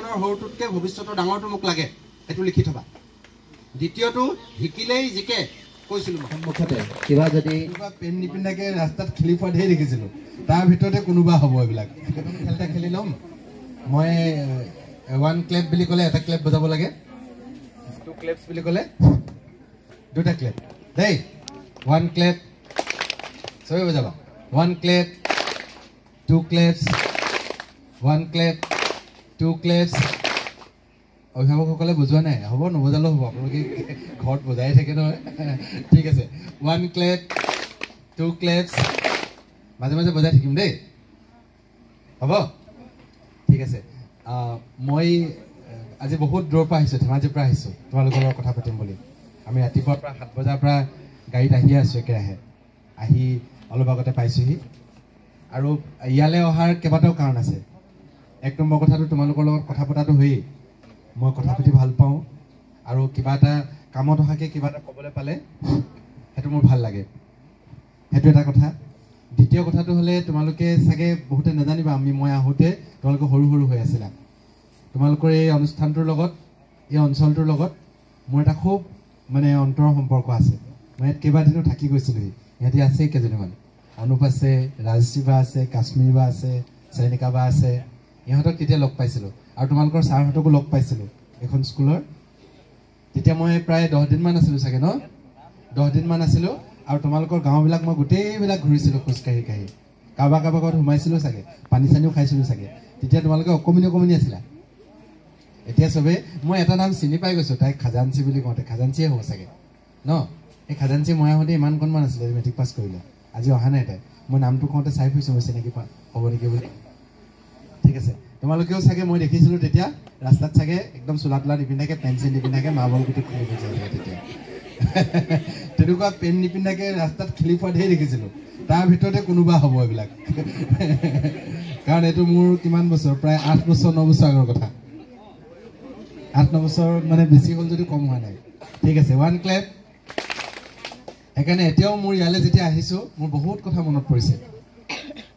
বৰ্তমানৰ সৰুটোতকৈ ভৱিষ্যতৰ ডাঙৰটো মোক লাগে, সেইটো লিখি থবা। দ্বিতীয়টো, শিকিলেই জিকে, কৈছিলোঁ মই। সন্মুখতে কিবা যদি কোনোবা পেণ্ট নিপিন্ধাকৈ ৰাস্তাত খেলি ফুৰা ধেৰ দেখিছিলোঁ, তাৰ ভিতৰতে কোনোবা হ'ব। এইবিলাক খেল এটা খেলি ল'ম মই। ওৱান ক্লেপ বুলি ক'লে এটা ক্লেপ বজাব লাগে, টু ক্লেপছ বুলি ক'লে দুটা ক্লেপ দেই। ওৱান ক্লেপ, চবেই বজাবা। One clap, two claps, one clap, two claps. অভিভাৱকসকলে বজোৱা নাই, হ'ব নবজালেও হ'ব, আপোনালোকে ঘৰত বজাই থাকে নহয়। ঠিক আছে, ওৱান ক্লেপ, টু ক্লেপছ, মাজে মাজে বজাই থাকিম দেই, হ'ব? ঠিক আছে। মই আজি বহুত দূৰৰ পৰা আহিছোঁ, ধেমাজিৰ পৰা আহিছোঁ তোমালোকৰ লগত কথা পাতিম বুলি। আমি ৰাতিপুৱাৰ পৰা 7 বজাৰ পৰা গাড়ীত আহিয়ে আছোঁ একেৰাহে, আহি অলপ আগতে পাইছোঁহি। আৰু ইয়ালৈ অহাৰ কেইবাটাও কাৰণ আছে। এক নম্বৰ কথাটো, তোমালোকৰ লগত কথা পতাটো হয়েই, মই কথা পাতি ভাল পাওঁ আৰু কিবা এটা কামত অহাকৈ কিবা এটা ক'বলৈ পালে সেইটো মোৰ ভাল লাগে, সেইটো এটা কথা। দ্বিতীয় কথাটো হ'লে, তোমালোকে চাগে বহুতে নাজানিবা, মই আহোঁতে তোমালোকে সৰু সৰু হৈ আছিলা। তোমালোকৰ এই অনুষ্ঠানটোৰ লগত, এই অঞ্চলটোৰ লগত মোৰ এটা খুব মানে অন্তৰৰ সম্পৰ্ক আছে। মই ইয়াত কেইবাদিনো থাকি গৈছিলোঁহি। ইহঁতি আছে কেইজনীমান, অনুপ আছে, ৰাজশ্ৰী বা আছে, কাশ্মীৰ বা আছে, চয়নিকা বা আছে, ইহঁতক তেতিয়া লগ পাইছিলোঁ। আৰু তোমালোকৰ ছাৰহঁতকো লগ পাইছিলোঁ এইখন স্কুলৰ। তেতিয়া মই প্ৰায় 10 দিনমান আছিলোঁ চাগে ন, 10 দিনমান আছিলোঁ। আৰু তোমালোকৰ গাঁওবিলাক মই গোটেইবিলাক ঘূৰিছিলোঁ খোজকাঢ়ি কাঢ়ি, কাৰোবাৰ কাৰোবাৰ ঘৰত সোমাইছিলোঁ চাগে, পানী চানীও খাইছিলোঁ চাগে। তেতিয়া তোমালোকে অকণমানি অকণমানি আছিলা। এতিয়া চবেই মই এটা নাম চিনি পাই গৈছোঁ, তাইক খাজাঞ্চি বুলি কওঁতে খাজাঞ্চিয়ে হ'ব চাগে ন। এই খাজাঞ্চি মই আহোঁতে ইমানকণমান আছিলে, মেট্ৰিক পাছ কৰিলে, আজি অহা নাই তাই। মই নামটো কওঁতে চাই ফুৰিছোঁ মই চিনাকি হ'ব নেকি বুলি। ঠিক আছে, তোমালোকেও চাগে মই দেখিছিলোঁ তেতিয়া ৰাস্তাত চাগে একদম চোলা তোলা নিপিন্ধাকৈ, পেণ্ট চেণ্ট নিপিন্ধাকৈ মাৰ্বল গুটি খুলি ফুৰিছে চাগে তেতিয়া। তেনেকুৱা পেণ্ট নিপিন্ধাকৈ ৰাস্তাত খেলি ফুৰা ধেৰ দেখিছিলোঁ, তাৰ ভিতৰতে কোনোবা হ'ব এইবিলাক। কাৰণ এইটো মোৰ কিমান বছৰ, প্ৰায় 8 বছৰ 9 বছৰ আগৰ কথা। 8 9 বছৰ মানে বেছি হ'ল যদিও কম হোৱা নাই। ঠিক আছে, ওৱান ক্লেপ। সেইকাৰণে এতিয়াও মোৰ ইয়ালৈ যেতিয়া আহিছোঁ, মোৰ বহুত কথা মনত পৰিছে,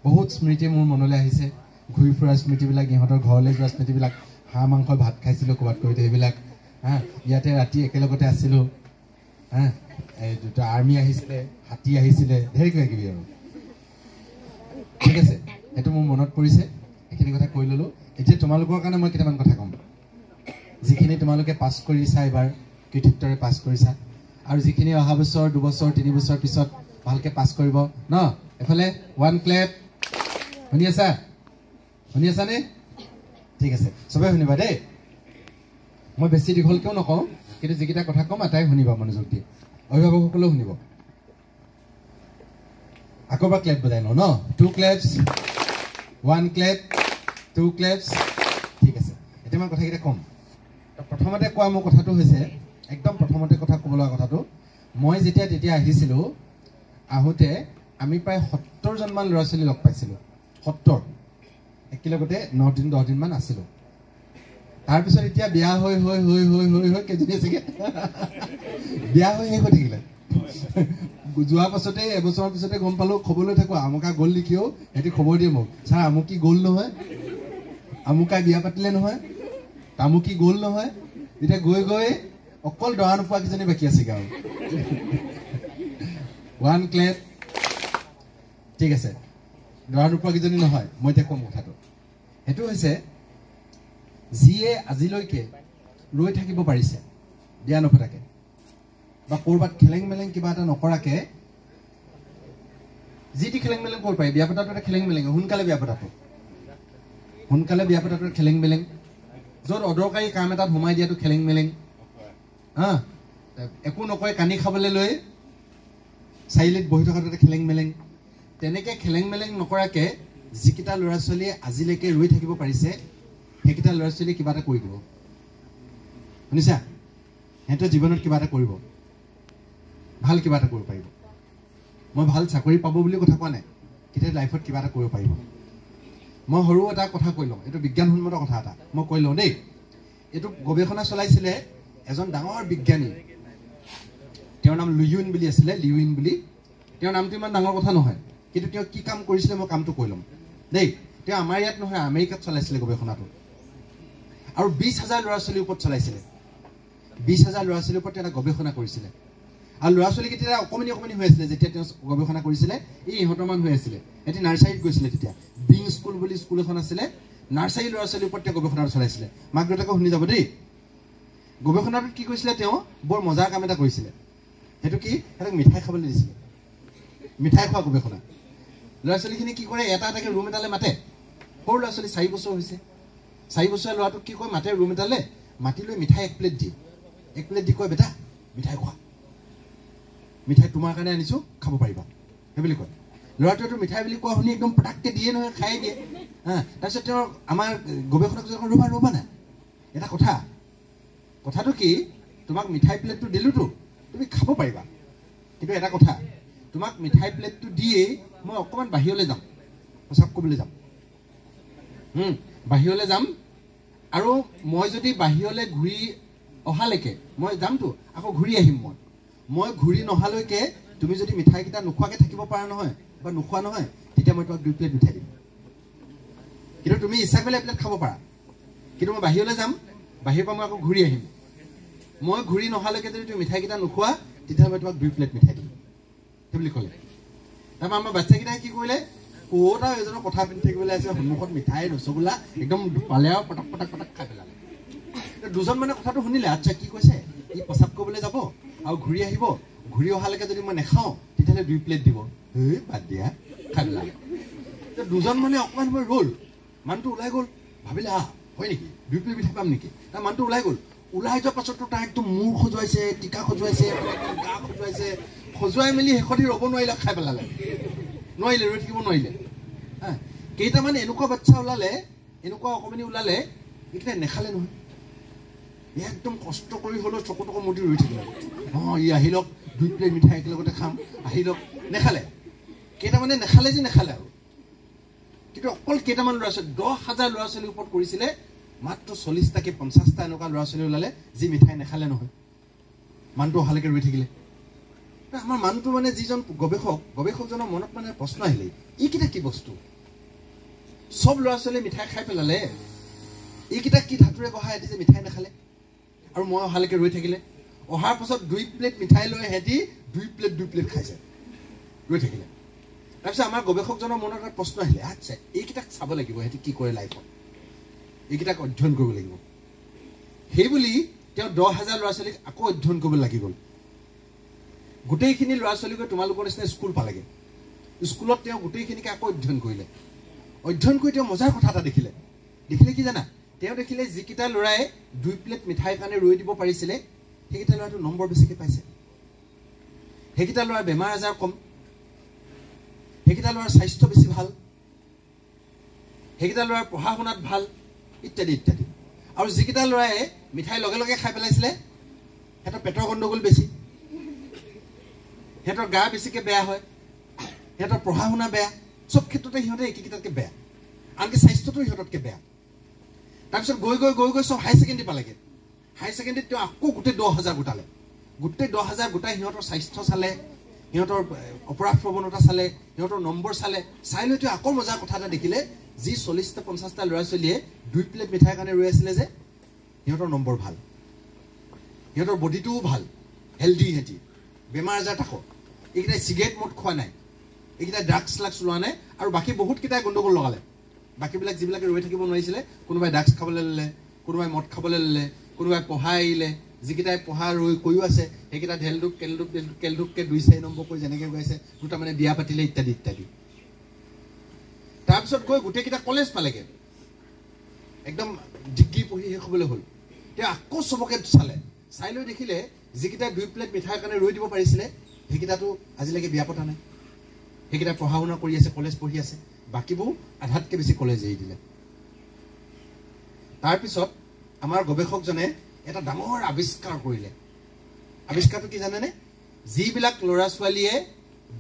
বহুত স্মৃতি মোৰ মনলৈ আহিছে। ঘূৰি ফুৰা স্মৃতিবিলাক, ইহঁতৰ ঘৰলৈ যোৱা স্মৃতিবিলাক, হাঁহ মাংস ভাত খাইছিলোঁ ক'ৰবাত কৰোঁতে সেইবিলাক, হা, ইয়াতে ৰাতি একেলগতে আছিলোঁ, হা, এই দুটা আৰ্মি আহিছিলে, হাতী আহিছিলে, ধেৰ কিবা কিবি আৰু। ঠিক আছে, সেইটো মোৰ মনত পৰিছে, এইখিনি কথা কৈ ল'লোঁ। এতিয়া তোমালোকৰ কাৰণে মই কেইটামান কথা ক'ম, যিখিনি তোমালোকে পাছ কৰিছা এইবাৰ, কৃতিত্বৰে পাছ কৰিছা, আৰু যিখিনি অহা বছৰ 2 বছৰ 3 বছৰ পিছত ভালকৈ পাছ কৰিব ন। এফালে ওৱান ক্লেপ, শুনি আছা? শুনি আছানে? ঠিক আছে, চবেই শুনিবা দেই। মই বেছি দীঘলকৈও নকওঁ, কিন্তু যিকেইটা কথা ক'ম এটাই শুনিবা মনোযোগ দি, অভিভাৱকসকলেও শুনিব। আকৌ এবাৰ ক্লেপ বজাই লওঁ ন, 2 ক্লেপছ, 1 ক্লেপ, 2 ক্লেপছ। ঠিক আছে, এতিয়া মই কথাকেইটা ক'ম। প্ৰথমতে কোৱা মোৰ কথাটো হৈছে, একদম প্ৰথমতে কথা ক'ব লগা কথাটো, মই যেতিয়া তেতিয়া আহিছিলোঁ, আহোঁতে আমি প্ৰায় 70জনমান ল'ৰা ছোৱালী লগ পাইছিলোঁ, 70 একেলগতে 9 দিন 10 দিনমান আছিলোঁ। তাৰপিছত এতিয়া বিয়া হৈ হৈ হৈ হৈ হৈ হৈ কেইজনী আছেগৈ, বিয়া হৈ শেষ হৈ থাকিলে। যোৱাৰ পাছতে এবছৰৰ পিছতে গম পালোঁ, খবৰ লৈ থাকোঁ আমুকা গ'ল নেকিও, সিহঁতি খবৰ দিয়ে মোক, ছাৰ আমুকি গ'ল নহয়, আমুকাই বিয়া পাতিলে নহয়, তামুকি গ'ল নহয়। এতিয়া গৈ গৈ অকল দৰা নোপোৱা কেইজনী বাকী আছেগৈ আৰু। ওৱান ক্লেপ। ঠিক আছে, দৰা নোপোৱা কেইজনী নহয়, মই এতিয়া ক'ম কথাটো। সেইটো হৈছে, যিয়ে আজিলৈকে ৰৈ থাকিব পাৰিছে বিয়া নপতাকে বা ক'ৰবাত খেলেং মেলেং কিবা এটা নকৰাকে, যি টি খেলেং মেলেং কৰিব পাৰি, বিয়া পতাটো এটা খেলেং মেলেং, সোনকালে বিয়া পতাটো, সোনকালে বিয়া পতাটো খেলেং মেলেং, য'ত অদৰকাৰী কাম এটাত সোমাই দিয়াটো খেলেং মেলেং, হা, একো নকয় কানি খাবলৈ লৈ চাৰিআলিত বহি থকাটো এটা খেলেং মেলেং। তেনেকৈ খেলেং মেলেং নকৰাকৈ যিকেইটা ল'ৰা ছোৱালীয়ে আজিলৈকে ৰৈ থাকিব পাৰিছে, সেইকেইটা ল'ৰা ছোৱালীয়ে কিবা এটা কৰি দিব। শুনিছা? সিহঁতৰ জীৱনত কিবা এটা কৰিব, ভাল কিবা এটা কৰিব পাৰিব। মই ভাল চাকৰি পাব বুলি কথা কোৱা নাই, কেতিয়া লাইফত কিবা এটা কৰিব পাৰিব। মই সৰু এটা কথা কৈ লওঁ, এইটো বিজ্ঞানসন্মত কথা এটা মই কৈ লওঁ দেই। এইটো গৱেষণা চলাইছিলে এজন ডাঙৰ বিজ্ঞানী, তেওঁৰ নাম লুইন বুলি আছিলে, লিউইন বুলি। তেওঁৰ নামটো ইমান ডাঙৰ কথা নহয়, কিন্তু তেওঁ কি কাম কৰিছিলে মই কামটো কৈ ল'ম দেই। তেওঁ আমাৰ ইয়াত নহয়, আমেৰিকাত চলাইছিলে গৱেষণাটো। আৰু 20,000 ল'ৰা ছোৱালীৰ ওপৰত চলাইছিলে। 20,000 ল'ৰা ছোৱালীৰ ওপৰত তেওঁ এটা গৱেষণা কৰিছিলে। আৰু ল'ৰা ছোৱালীকেইটা অকণমানি অকণমানি হৈ আছিলে যেতিয়া তেওঁ গৱেষণা কৰিছিলে, এই ইহঁতৰমান হৈ আছিলে। এটি নাৰ্চাৰীত গৈছিলে তেতিয়া, বিং স্কুল বুলি স্কুল এখন আছিলে, নাৰ্চাৰী ল'ৰা ছোৱালীৰ ওপৰত তেওঁ গৱেষণাটো চলাইছিলে। মাক দেউতাকো শুনি যাব দেই। গৱেষণাটোত কি কৰিছিলে তেওঁ, বৰ মজাৰ কাম এটা কৰিছিলে। সেইটো কি, সিহঁতক মিঠাই খাবলৈ দিছিলে, মিঠাই খোৱা গৱেষণা। ল'ৰা ছোৱালীখিনি কি কৰে, এটা এটাকৈ ৰুম এটালৈ মাতে। সৰু ল'ৰা ছোৱালী 4 বছৰ হৈছে, 4 বছৰীয়া ল'ৰাটোক কি কয়, মাতে ৰুম এটালৈ, মাতি লৈ মিঠাই এক প্লেট দিয়ে, এক প্লেট দি কয়, বেটা মিঠাই খোৱা, মিঠাই তোমাৰ কাৰণে আনিছোঁ, খাব পাৰিবা, সেই বুলি কয়। ল'ৰাটোৱেতো মিঠাই বুলি কোৱা শুনি একদম পটাককৈ দিয়ে নহয়, খায়ে দিয়ে। হা, তাৰপিছত তেওঁৰ আমাৰ গৱেষণক ৰ'বা ৰ'বা না, এটা কথা, কথাটো কি, তোমাক মিঠাই প্লেটটো দিলোঁতো, তুমি খাব পাৰিবা, কিন্তু এটা কথা, তোমাক মিঠাই প্লেটটো দিয়েই মই অকণমান বাহিৰলৈ যাম, প্ৰস্ৰাৱ কৰিবলৈ যাম, বাহিৰলৈ যাম, আৰু মই যদি বাহিৰলৈ ঘূৰি অহালৈকে, মই যামতো আকৌ ঘূৰি আহিম, মই ঘূৰি নহালৈকে তুমি যদি মিঠাইকেইটা নোখোৱাকৈ থাকিব পাৰা নহয় বা নোখোৱা নহয়, তেতিয়া মই তোমাক 2 প্লেট মিঠাই দিম। কিন্তু তুমি ইচ্ছা কৰিলে এপ্লেট খাব পাৰা, কিন্তু মই বাহিৰলৈ যাম, বাহিৰৰ পৰা মই আকৌ ঘূৰি আহিম, মই ঘূৰি নহালৈকে যদি তুমি মিঠাইকেইটা নোখোৱা, তেতিয়াহ'লে মই তোমাক 2 প্লেট মিঠাই দিম, সেই বুলি ক'লে। তাৰপৰা আমাৰ বাচ্ছাকেইটাই কি কৰিলে, ক'ত আৰু এজনৰ কথা পিন্ধি থাকিবলৈ আছে, সন্মুখত মিঠাই ৰসগোল্লা একদম পালে আৰু পটক পটক পটক খাই পেলালে। দুজন মানে কথাটো শুনিলে, আচ্ছা কি কৈছে, ই প্ৰস্ৰাৱ কৰিবলৈ যাব আৰু ঘূৰি আহিব, ঘূৰি অহালৈকে যদি মই নাখাওঁ তেতিয়াহ'লে 2 প্লেট দিব, এই বাদ দিয়া, খাই পেলালে। দুজন মানে অকণমান সময় ৰ'ল, মানুহটো ওলাই গ'ল, ভাবিলে আহ হয় নেকি, 2 প্লেট মিঠাই পাম নেকি। তাৰ মানুহটো ওলাই গ'ল, ওলাই যোৱাৰ পাছততো তাৰ একদম মূৰ খজুৱাইছে, টিকা খজুৱাইছে, গা খজুৱাইছে, খজুৱাই মেলি শেষত ৰ'ব নোৱাৰিলে, খাই পেলালে, নোৱাৰিলে, ৰৈ থাকিব নোৱাৰিলে। হা, কেইটামান এনেকুৱা বাচ্ছা ওলালে, এনেকুৱা অকণমানি ওলালে, এইকেইটা নেখালে নহয়, একদম কষ্ট কৰি হ'লেও চকু টকু মুদি ৰৈ থাকিলে, অঁ ই আহি লওক, 2 প্লেট মিঠাই একেলগতে খাম, আহি লওক, নেখালে। কেইটামানে নেখালে যে নেখালে আৰু, কিন্তু অকল কেইটামান ল'ৰা ছোৱালী, 10,000 ল'ৰা ছোৱালীৰ ওপৰত কৰিছিলে, মাত্ৰ 40টাকে 50টা এনেকুৱা ল'ৰা ছোৱালী ওলালে যি মিঠাই নেখালে নহয়, মানুহটো অহালৈকে ৰৈ থাকিলে। আমাৰ মানুহটো মানে যিজন গৱেষক, গৱেষকজনৰ মনত মানে প্ৰশ্ন আহিলে, এইকেইটা কি বস্তু, চব ল'ৰা ছোৱালীয়ে মিঠাই খাই পেলালে, এইকেইটা কি ধাতুৰে গঢ়া সিহঁতি যে মিঠাই নাখালে, আৰু মই অহালৈকে ৰৈ থাকিলে। অহাৰ পাছত 2 প্লেট মিঠাই লৈ সিহঁতি 2 প্লেট 2 প্লেট খাইছে, ৰৈ থাকিলে। তাৰপিছত আমাৰ গৱেষকজনৰ মনত এটা প্ৰশ্ন আহিলে, আচ্ছা এইকেইটাক চাব লাগিব, সিহঁতি কি কৰে লাইফত, এইকেইটাক অধ্যয়ন কৰিব লাগিব। সেইবুলি তেওঁ 10,000 ল'ৰা ছোৱালীক আকৌ অধ্যয়ন কৰিব লাগি গ'ল। গোটেইখিনি ল'ৰা ছোৱালী গৈ তোমালোকৰ নিচিনা স্কুল পালেগৈ, স্কুলত তেওঁ গোটেইখিনিকে আকৌ অধ্যয়ন কৰিলে। অধ্যয়ন কৰি তেওঁ মজাৰ কথা এটা দেখিলে, দেখিলে কি জানা, তেওঁ দেখিলে যিকেইটা ল'ৰাই 2 প্লেট মিঠাইৰ কাৰণে ৰৈ দিব পাৰিছিলে, সেইকেইটা ল'ৰাটো নম্বৰ বেছিকৈ পাইছে, সেইকেইটা ল'ৰাৰ বেমাৰ আজাৰ কম, সেইকেইটা ল'ৰাৰ স্বাস্থ্য বেছি ভাল, সেইকেইটা ল'ৰাৰ পঢ়া শুনাত ভাল, ইত্যাদি ইত্যাদি। আৰু যিকেইটা ল'ৰাই মিঠাই লগে লগে খাই পেলাইছিলে, সিহঁতৰ পেটৰ গণ্ডগোল বেছি, সিহঁতৰ গা বেছিকৈ বেয়া হয়, সিহঁতৰ পঢ়া শুনা বেয়া, চব ক্ষেত্ৰতে সিহঁতে একেইকেইটাতকৈ বেয়া, আনকি স্বাস্থ্যটো সিহঁততকৈ বেয়া। তাৰপিছত গৈ গৈ গৈ গৈ চব হাই ছেকেণ্ডেৰী পালেগৈ। হাই ছেকেণ্ডেৰীত তেওঁ আকৌ গোটেই 10,000 গোটালে, গোটেই 10,000 গোটাই সিহঁতৰ স্বাস্থ্য চালে, সিহঁতৰ অপৰাধ প্ৰৱণতা চালে, সিহঁতৰ নম্বৰ চালে, চাই লৈ তেওঁ আকৌ মজাৰ কথা এটা দেখিলে, যি 40টা 50টা ল'ৰা ছোৱালীয়ে 2 প্লেট মিঠাইৰ কাৰণে ৰৈ আছিলে যে, সিহঁতৰ নম্বৰ ভাল, সিহঁতৰ বডিটোও ভাল, হেল্ডি, সিহঁতি বেমাৰ আজাৰ থাকক, এইকেইটাই চিগাৰেট মদ খোৱা নাই, এইকেইটাই ড্ৰাগছ শ্লাগছ লোৱা নাই, আৰু বাকী বহুতকেইটাই গণ্ডগোল লগালে। বাকীবিলাক যিবিলাকে ৰৈ থাকিব নোৱাৰিছিলে, কোনোবাই ড্ৰাগছ খাবলৈ ল'লে, কোনোবাই মদ খাবলৈ ল'লে, কোনোবাই পঢ়া এৰিলে, যিকেইটাই পঢ়া ৰৈ কৈও আছে সেইকেইটা ঢেলঢুক কেলঢুক কেলঢুককৈ 2-4 নম্বৰ কৰি যেনেকৈ গাইছে, দুটা মানে বিয়া পাতিলে, ইত্যাদি ইত্যাদি। তাৰপিছত গৈ গোটেইকেইটা কলেজ পালেগৈ, একদম ডিগ্ৰী পঢ়ি শেষ হ'বলৈ হ'ল। তেওঁ আকৌ চবকে চালে, চাই লৈ দেখিলে যিকেইটা 2 প্লেট মিঠাইৰ কাৰণে ৰৈ দিব পাৰিছিলে, সেইকেইটাতো আজিলৈকে বিয়া পতা নাই, সেইকেইটা পঢ়া শুনা কৰি আছে, কলেজ পঢ়ি আছে, বাকীবোৰ আধাতকৈ বেছি কলেজ এৰি দিলে। তাৰপিছত আমাৰ গৱেষকজনে এটা ডাঙৰ আৱিষ্কাৰ কৰিলে। আৱিষ্কাৰটো কি জানেনে? যিবিলাক ল'ৰা ছোৱালীয়ে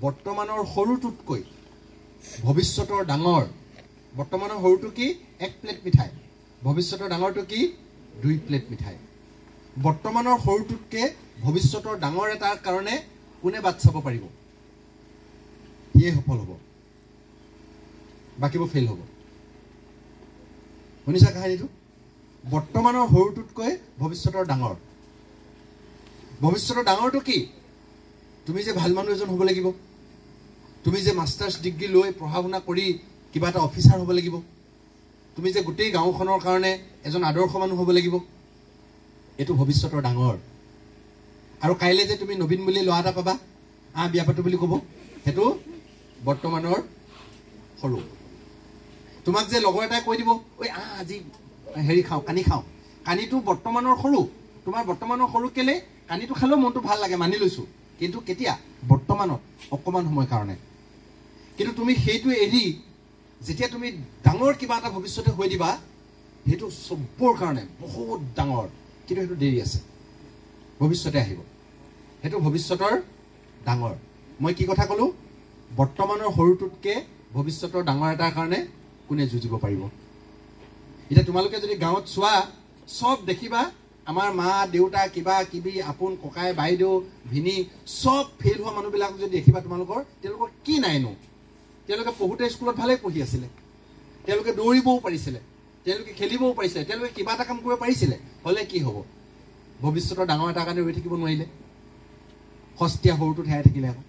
বৰ্তমানৰ সৰুটোতকৈ ভৱিষ্যতৰ ডাঙৰ, বৰ্তমানৰ সৰুটো কি 1 প্লেট মিঠাই, ভৱিষ্যতৰ ডাঙৰটো কি 2 প্লেট মিঠাই, বৰ্তমানৰ সৰুটোতকৈ ভৱিষ্যতৰ ডাঙৰ এটাৰ কাৰণে কোনে বাট চাব পাৰিব, সিয়ে সফল হ'ব, বাকীবোৰ ফেইল হ'ব। শুনিছা কাহিনীটো? বৰ্তমানৰ সৰুটোতকৈ ভৱিষ্যতৰ ডাঙৰ। ভৱিষ্যতৰ ডাঙৰটো কি? তুমি যে ভাল মানুহ এজন হ'ব লাগিব, তুমি যে মাষ্টাৰ্ছ ডিগ্ৰী লৈ পঢ়া শুনা কৰি কিবা এটা অফিচাৰ হ'ব লাগিব, তুমি যে গোটেই গাঁওখনৰ কাৰণে এজন আদৰ্শ মানুহ হ'ব লাগিব, এইটো ভৱিষ্যতৰ ডাঙৰ। আৰু কাইলৈ যে তুমি নবীন বুলি ল'ৰা এটা পাবা, আহ বিয়া পাতো বুলি ক'ব, সেইটো বৰ্তমানৰ সৰু। তোমাক যে লগৰ এটাই কৈ দিব, ঐ আহ আজি হেৰি খাওঁ, কানি খাওঁ, কানিটো বৰ্তমানৰ সৰু। তোমাৰ বৰ্তমানৰ সৰু কেলে? কানিটো খালেও মনটো ভাল লাগে, মানি লৈছোঁ, কিন্তু কেতিয়া? বৰ্তমানত অকণমান সময়ৰ কাৰণে। কিন্তু তুমি সেইটো এৰি যেতিয়া তুমি ডাঙৰ কিবা এটা ভৱিষ্যতে হৈ দিবা, সেইটো চবৰ কাৰণে বহুত ডাঙৰ, কিন্তু সেইটো দেৰি আছে, ভৱিষ্যতে আহিব, সেইটো ভৱিষ্যতৰ ডাঙৰ। মই কি কথা ক'লোঁ? বৰ্তমানৰ সৰুটোতকৈ ভৱিষ্যতৰ ডাঙৰ এটাৰ কাৰণে কোনে যুঁজিব পাৰিব? এতিয়া তোমালোকে যদি গাঁৱত চোৱা, চব দেখিবা আমাৰ মা দেউতা কিবা কিবি আপোন ককাই বাইদেউ ভিনী চব ফেইল হোৱা মানুহবিলাক যদি দেখিবা, তোমালোকৰ তেওঁলোকৰ কি নাইনো? তেওঁলোকে পঢ়োঁতে স্কুলত ভালেই পঢ়ি আছিলে, তেওঁলোকে দৌৰিবও পাৰিছিলে, তেওঁলোকে খেলিবও পাৰিছিলে, তেওঁলোকে কিবা এটা কাম কৰিব পাৰিছিলে, হ'লে কি হ'ব? ভৱিষ্যতৰ ডাঙৰ এটাৰ কাৰণে ৰৈ থাকিব নোৱাৰিলে, সস্তীয়া সৰুটোত হেৰাই থাকিলে। আকৌ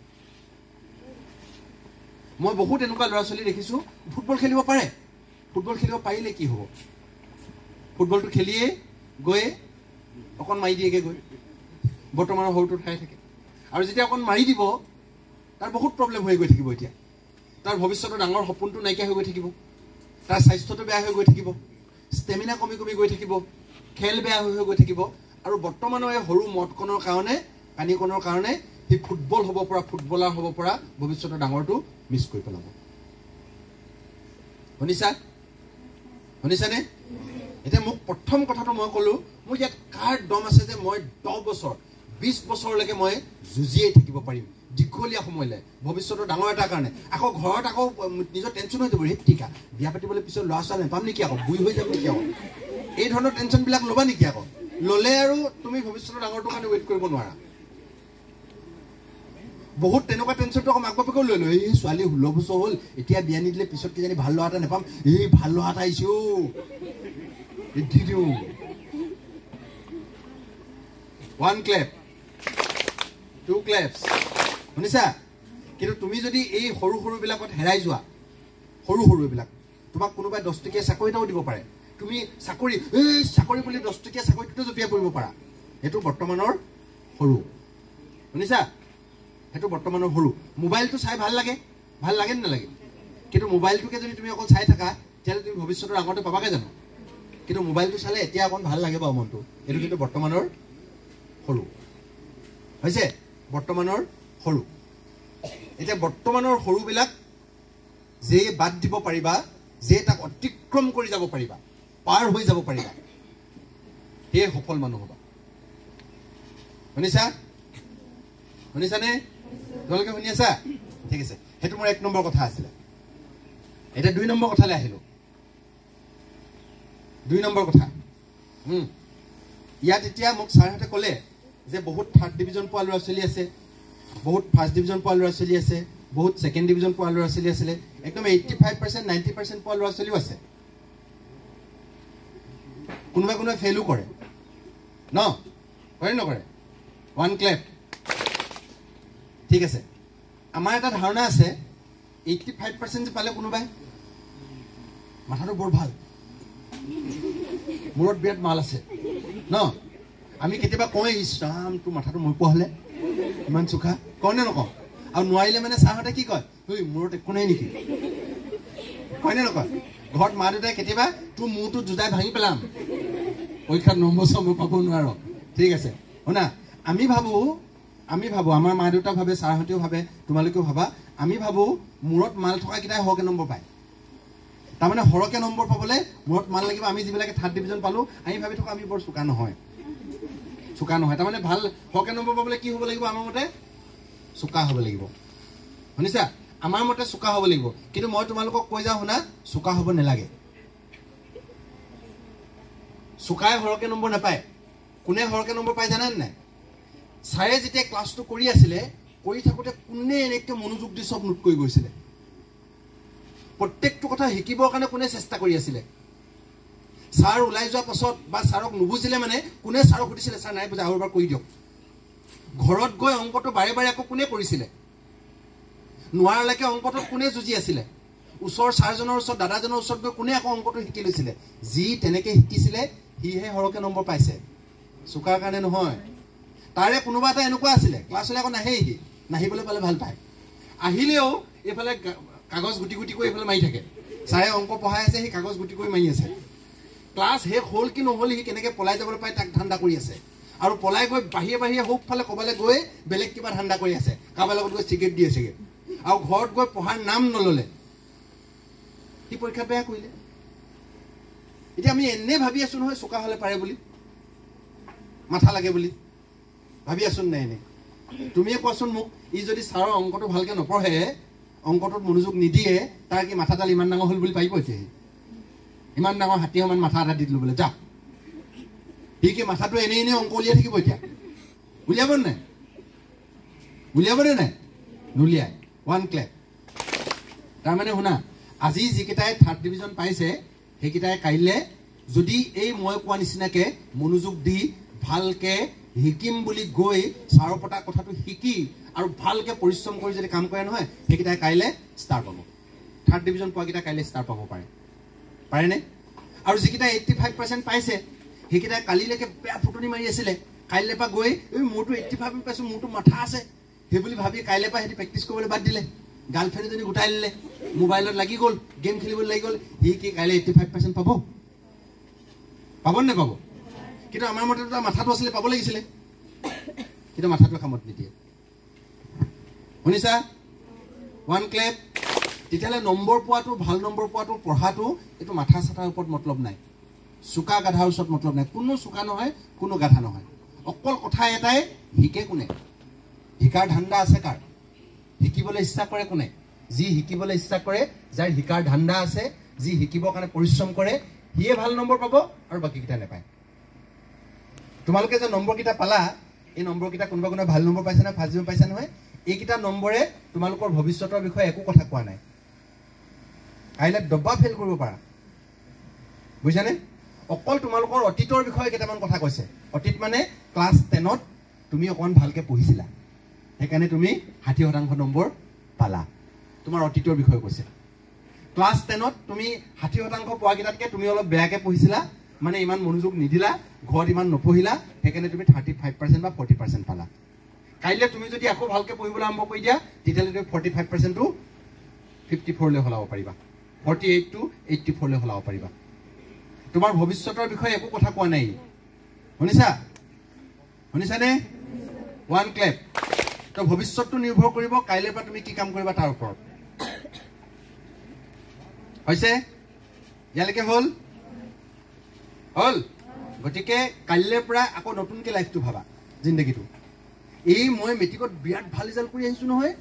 মই বহুত এনেকুৱা ল'ৰা ছোৱালী দেখিছোঁ ফুটবল খেলিব পাৰে, ফুটবল খেলিব পাৰিলে কি হ'ব? ফুটবলটো খেলিয়ে গৈ অকণ মাৰি দিয়েগৈ গৈ, বৰ্তমানৰ সৰুটোত হেৰাই থাকে। আৰু যেতিয়া অকণ মাৰি দিব, তাৰ বহুত প্ৰব্লেম হৈ গৈ থাকিব। এতিয়া তাৰ ভৱিষ্যতৰ ডাঙৰ সপোনটো নাইকিয়া হৈ গৈ থাকিব, তাৰ স্বাস্থ্যটো বেয়া হৈ গৈ থাকিব, ষ্টেমিনা কমি কমি গৈ থাকিব, খেল বেয়া হৈ হৈ গৈ থাকিব। আৰু বৰ্তমানৰ এই সৰু মদকণৰ কাৰণে, পানীকণৰ কাৰণে সি ফুটবল হ'ব পৰা, ফুটবলাৰ হ'ব পৰা ভৱিষ্যতৰ ডাঙৰটো মিছ কৰি পেলাব। শুনিছা? শুনিছানে? এতিয়া মোক প্ৰথম কথাটো মই ক'লোঁ, মোৰ ইয়াত কাৰ দম আছে যে মই 10 বছৰ 20 বছৰলৈকে মই যুঁজিয়েই থাকিব পাৰিম দীঘলীয়া সময়লৈ ভৱিষ্যতৰ ডাঙৰ এটাৰ কাৰণে? আকৌ ঘৰত আকৌ নিজৰ টেনশ্যন হৈ যাব, সেই টিকা বিয়া পাতিবলৈ পিছত ল'ৰা ছোৱালী নাপাম নেকি, আকৌ বুঢ়ী হৈ যাব নেকি, আকৌ এই ধৰণৰ টেনশ্যনবিলাক ল'বা নেকি? আকৌ ল'লে আৰু তুমি ভৱিষ্যতৰ ডাঙৰটোৰ কাৰণে ৱেইট কৰিব নোৱাৰা। বহুত তেনেকুৱা টেনশ্যনটো আকৌ মাক বাপেকেও লৈ লয়, এই ছোৱালী 16 বছৰ হ'ল, এতিয়া বিয়া নিদিলে পিছত কিজানি ভাল ল'ৰা এটা নাপাম, এই ভাল ল'ৰা এটা আহিছে অ' দি দিওঁ। 1 ক্লেপ, 2 ক্লেপছ, শুনিছা? কিন্তু তুমি যদি এই সৰু সৰুবিলাকত হেৰাই যোৱা, সৰু সৰু এইবিলাক, তোমাক কোনোবাই 10 টকীয়া চাকৰি এটাও দিব পাৰে, তুমি চাকৰি এই চাকৰি বুলি 10 টকীয়া চাকৰিটোতে জঁপিয়াই পৰিব পাৰা, সেইটো বৰ্তমানৰ সৰু। শুনিছা? সেইটো বৰ্তমানৰ সৰু। মোবাইলটো চাই ভাল লাগে, ভাল লাগে নে নালাগে? কিন্তু মোবাইলটোকে যদি তুমি অকল চাই থাকা, তেতিয়াহ'লে তুমি ভৱিষ্যতৰ আগতে পাবাগৈ জানো? কিন্তু মোবাইলটো চালে এতিয়া অকণ ভাল লাগে বাৰু মনটো, এইটো কিন্তু বৰ্তমানৰ সৰু হৈছে, বৰ্তমানৰ সৰু। এতিয়া বৰ্তমানৰ সৰুবিলাক যে বাদ দিব পাৰিবা, যে তাক অতিক্ৰম কৰি যাব পাৰিবা, পাৰ হৈ যাব পাৰিবা, সেয়ে সফল মানুহ হ'বা। শুনিছা? শুনিছানে? তোমালোকে শুনি আছা? ঠিক আছে, সেইটো মোৰ 1 নম্বৰ কথা আছিলে। এতিয়া 2 নম্বৰ কথালৈ আহিলোঁ। 2 নম্বৰ কথা, ইয়াত এতিয়া মোক ছাৰহঁতে ক'লে যে বহুত 3rd division পোৱা ল'ৰা ছোৱালী আছে, বহুত 1st division পোৱা ল'ৰা ছোৱালী আছে, বহুত 2nd division পোৱা ল'ৰা ছোৱালী আছিলে, একদম 85% 90% পোৱা ল'ৰা ছোৱালীও আছে, কোনোবাই কোনোবাই ফেইলো কৰে ন? কৰে নকৰে? 1 ক্লেপ। ঠিক আছে, আমাৰ এটা ধাৰণা আছে 85% যে পালে কোনোবাই মাথাটো বৰ ভাল, মূৰত বিৰাট মাল আছে ন? আমি কেতিয়াবা কওঁ, ইছ ৰাম তোৰ মাথাটো মই পোৱা হ'লে ইমান চোখা, কওঁ নে নকওঁ? আৰু নোৱাৰিলে মানে ছাৰহঁতে কি কয়, ঐ মূৰত একো নাই নেকি, কয় নে নকয়? ঘৰত মা দেউতাই কেতিয়াবা তোৰ মূৰটো জোজাই ভাঙি পেলাম, পৰীক্ষাত নম্বৰ চম্বৰ পাব নোৱাৰ। ঠিক আছে, শুনা, আমি ভাবোঁ, আমাৰ মা দেউতা ভাবে, ছাৰহঁতেও ভাবে, তোমালোকেও ভাবা, আমি ভাবোঁ মূৰত মাল থকাকেইটাই সৰহকৈ নম্বৰ পায়। তাৰমানে সৰহকৈ নম্বৰ পাবলৈ মূৰত মাল লাগিব। আমি যিবিলাকে 3rd division পালোঁ, আমি ভাবি থাকোঁ আমি বৰ চোকা নহয়, চোকা নহয়। তাৰমানে ভাল সৰহকৈ নম্বৰ পাবলৈ কি হ'ব লাগিব? আমাৰ মতে চোকা হ'ব লাগিব। শুনিছা? আমাৰ মতে চোকা হ'ব লাগিব, কিন্তু মই তোমালোকক কৈ যাওঁ শুনা, চোকা হ'ব নালাগে। চোকাই সৰহকৈ নম্বৰ নাপায়। কোনে সৰহকৈ নম্বৰ পায় জানানে নাই? ছাৰে যেতিয়া ক্লাছটো কৰি আছিলে, কৰি থাকোঁতে কোনে এনেকৈ মনোযোগ দি চব নোট কৰি গৈছিলে, প্ৰত্যেকটো কথা শিকিবৰ কাৰণে কোনে চেষ্টা কৰি আছিলে, ছাৰ ওলাই যোৱাৰ পাছত বা ছাৰক নুবুজিলে মানে কোনে ছাৰক সুধিছিলে, ছাৰ নাই বুজা আৰু এবাৰ কৰি দিয়ক। ঘৰত গৈ অংকটো বাৰে বাৰে আকৌ কোনে কৰিছিলে? নোৱাৰালৈকে অংকটোত কোনে যুঁজি আছিলে? ওচৰৰ ছাৰজনৰ ওচৰত, দাদাজনৰ ওচৰত গৈ কোনে আকৌ অংকটো শিকি লৈছিলে? যি তেনেকৈ শিকিছিলে সিহে সৰহকৈ নম্বৰ পাইছে, চোকাৰ কাৰণে নহয়। তাৰে কোনোবা এটা এনেকুৱা আছিলে ক্লাছলৈ আকৌ নাহেই, সি নাহিবলৈ পালে ভাল পায়, আহিলেও এইফালে কাগজ গুটি গুটি কৰি এইফালে মাৰি থাকে। ছাৰে অংক পঢ়াই আছে, সি কাগজ গুটি কৰি মাৰি আছে। ক্লাছ শেষ হ'ল কি নহ'ল সি কেনেকৈ পলাই যাবলৈ পায় তাক ধান্দা কৰি আছে, আৰু পলাই গৈ বাহিৰে বাহিৰে সৌফালে ক'ৰবালৈ গৈ বেলেগ কিবা ধান্দা কৰি আছে, কাৰোবাৰ লগত গৈ চিগাৰেট দি আছেগৈ, আৰু ঘৰত গৈ পঢ়াৰ নাম নল'লে, সি পৰীক্ষাত বেয়া কৰিলে। এতিয়া আমি এনেই ভাবি আছোঁ নহয় চোকা হ'লে পাৰে বুলি, মাথা লাগে বুলি ভাবি আছোঁ নাই? এনেই তুমিয়ে কোৱাচোন মোক, ই যদি ছাৰৰ অংকটো ভালকৈ নপঢ়ে, অংকটোত মনোযোগ নিদিয়ে, তাৰ কি মাথাডাল ইমান ডাঙৰ হ'ল বুলি পাৰিব? এতিয়া সি ইমান ডাঙৰ হাতী সমান মাথা এটা দি দিলোঁ বোলে, যা, সি কি মাথাটো এনেই এনেই অংক উলিয়াই থাকিব? এতিয়া উলিয়াব নাই? উলিয়াবনে নাই? নুলিয়াই। ওৱান ক্লেপ। তাৰমানে শুনা, আজি যিকেইটাই থাৰ্ড ডিভিজন পাইছে সেইকেইটাই কাইলৈ যদি এই মই কোৱা নিচিনাকৈ মনোযোগ দি ভালকৈ শিকিম বুলি গৈ ছাৰৰ পতা কথাটো শিকি আৰু ভালকৈ পৰিশ্ৰম কৰি যদি কাম কৰে নহয়, সেইকেইটাই কাইলৈ ষ্টাৰ পাব। থাৰ্ড ডিভিজন পোৱাকেইটা কাইলৈ ষ্টাৰ পাব পাৰে, পাৰেনে? আৰু যিকেইটাই 85% পাইছে সেইকেইটাই কালিলৈকে বেয়া ফুটনি মাৰি আছিলে, কাইলৈ পৰা গৈ এই মোৰতো 85 পাইছোঁ, মোৰতো মাথা আছে সেই বুলি ভাবি কাইলৈ পৰা সিহঁতি প্ৰেক্টিছ কৰিবলৈ বাদ দিলে, গাৰ্লফ্ৰেণ্ড এজনী গোটাই দিলে, মোবাইলত লাগি গ'ল, গেম খেলিবলৈ লাগি গ'ল, সি কি কাইলৈ 85% পাব? পাব নে নাপাব? কিন্তু আমাৰ মতে তাৰ মাথাটো আছিলে, পাব লাগিছিলে, কিন্তু মাথাটোৱে কামত নিদিয়ে। শুনিছা? ওৱান ক্লেপ। তেতিয়াহ'লে নম্বৰ পোৱাটো, ভাল নম্বৰ পোৱাটো, পঢ়াটো, এইটো মাথা চাথাৰ ওপৰত মতলব নাই, চোকা গাধাৰ ওচৰত মতলব নাই। কোনো চোকা নহয়, কোনো গাধা নহয়। অকল কথা এটাই, শিকে কোনে? শিকাৰ ধান্দা আছে কাৰ? শিকিবলৈ ইচ্ছা কৰে কোনে? যি শিকিবলৈ ইচ্ছা কৰে, যাৰ শিকাৰ ধান্দা আছে, যি শিকিবৰ কাৰণে পৰিশ্ৰম কৰে, সিয়ে ভাল নম্বৰ পাব আৰু বাকীকেইটা নাপায়। তোমালোকে যে নম্বৰকেইটা পালা, এই নম্বৰকেইটা কোনোবা কোনোবা ভাল নম্বৰ পাইছে নহয়, ফাৰ্ষ্ট ডিভিজন পাইছে নহয়, এইকেইটা নম্বৰে তোমালোকৰ ভৱিষ্যতৰ বিষয়ে একো কথা কোৱা নাই। কাইলৈ দবা ফেইল কৰিব পাৰা, বুজিছানে? অকল তোমালোকৰ অতীতৰ বিষয়ে কেইটামান কথা কৈছে। অতীত মানে ক্লাছ 10ত তুমি অকণমান ভালকৈ পঢ়িছিলা, সেইকাৰণে তুমি 60% নম্বৰ পালা, তোমাৰ অতীতৰ বিষয়ে কৈছে। ক্লাছ 10ত তুমি 60% পোৱাকেইটাতকৈ তুমি অলপ বেয়াকৈ পঢ়িছিলা, মানে ইমান মনোযোগ নিদিলা, ঘৰত ইমান নপঢ়িলা, সেইকাৰণে তুমি 35% বা 40% পালা। কাইলৈ তুমি যদি আকৌ ভালকৈ পঢ়িবলৈ আৰম্ভ কৰি দিয়া, তেতিয়াহ'লে তুমি 45%টো 54লৈ সলাব পাৰিবা, 48টো 84লৈ সলাব পাৰিবা। তোমাৰ ভৱিষ্যতৰ বিষয়ে একো কথা কোৱা নাই। শুনিছা? শুনিছানে? ওৱান ক্লেপ। তো ভৱিষ্যতটো নিৰ্ভৰ কৰিব কাইলৈৰ পৰা তুমি কি কাম কৰিবা তাৰ ওপৰত। হৈছে? ইয়ালৈকে হ'ল? হ'ল? গতিকে কাইলৈৰ পৰা আকৌ নতুনকৈ লাইফটো ভাবা, জিন্দগীটো। এই মই মেট্ৰিকত বিৰাট ভাল ৰিজাল্ট কৰি আহিছোঁ নহয়,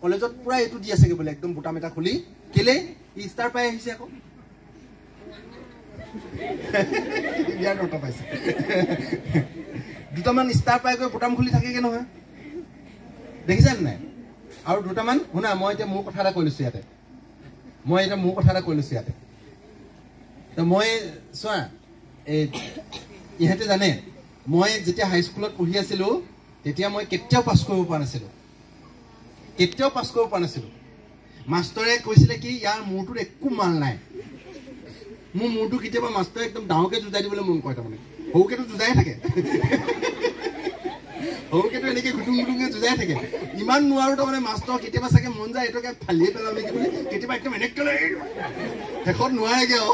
কলেজত পূৰা এইটো দি আছেগৈ বোলে, একদম বুটাম এটা খুলি, কেলে ই ষ্টাৰ পাই আহিছে আকৌ, বিৰাট অৰ্থ পাইছে, দুটামান ষ্টাৰ পাই গৈ বুটাম খুলি থাকেগৈ নহয়, দেখিছা নাই? আৰু দুটামান শুনা, মই এতিয়া মোৰ কথা এটা কৈ লৈছোঁ ইয়াতে, মই এতিয়া মোৰ কথা এটা কৈ লৈছোঁ ইয়াতে। তো মই চোৱা, এই ইহঁতে জানে, মই যেতিয়া হাইস্কুলত পঢ়ি আছিলোঁ তেতিয়া মই কেতিয়াও পাছ কৰিব পৰা নাছিলোঁ, কেতিয়াও পাছ কৰিব পৰা নাছিলোঁ। মাষ্টৰে কৈছিলে কি, ইয়াৰ মূৰটোত একো মাল নাই। মোৰ মূৰটো কেতিয়াবা মাষ্টৰে একদম ডাঙৰকৈ যুঁজাই দিবলৈ মন কৰে, তাৰমানে সৰুকেতো যুঁজাই থাকে, সৰুকেতো এনেকৈ গুটুং গুটুংকৈ যুঁজাই থাকে, ইমান নোৱাৰোঁ তাৰমানে। মাষ্টৰ কেতিয়াবা চাগে মন যায় এইটোকে ফালিয়ে পেলাওঁ নেকি বুলি, কেতিয়াবা একদম এনেকৈ শেষত নোৱাৰেগৈ আৰু,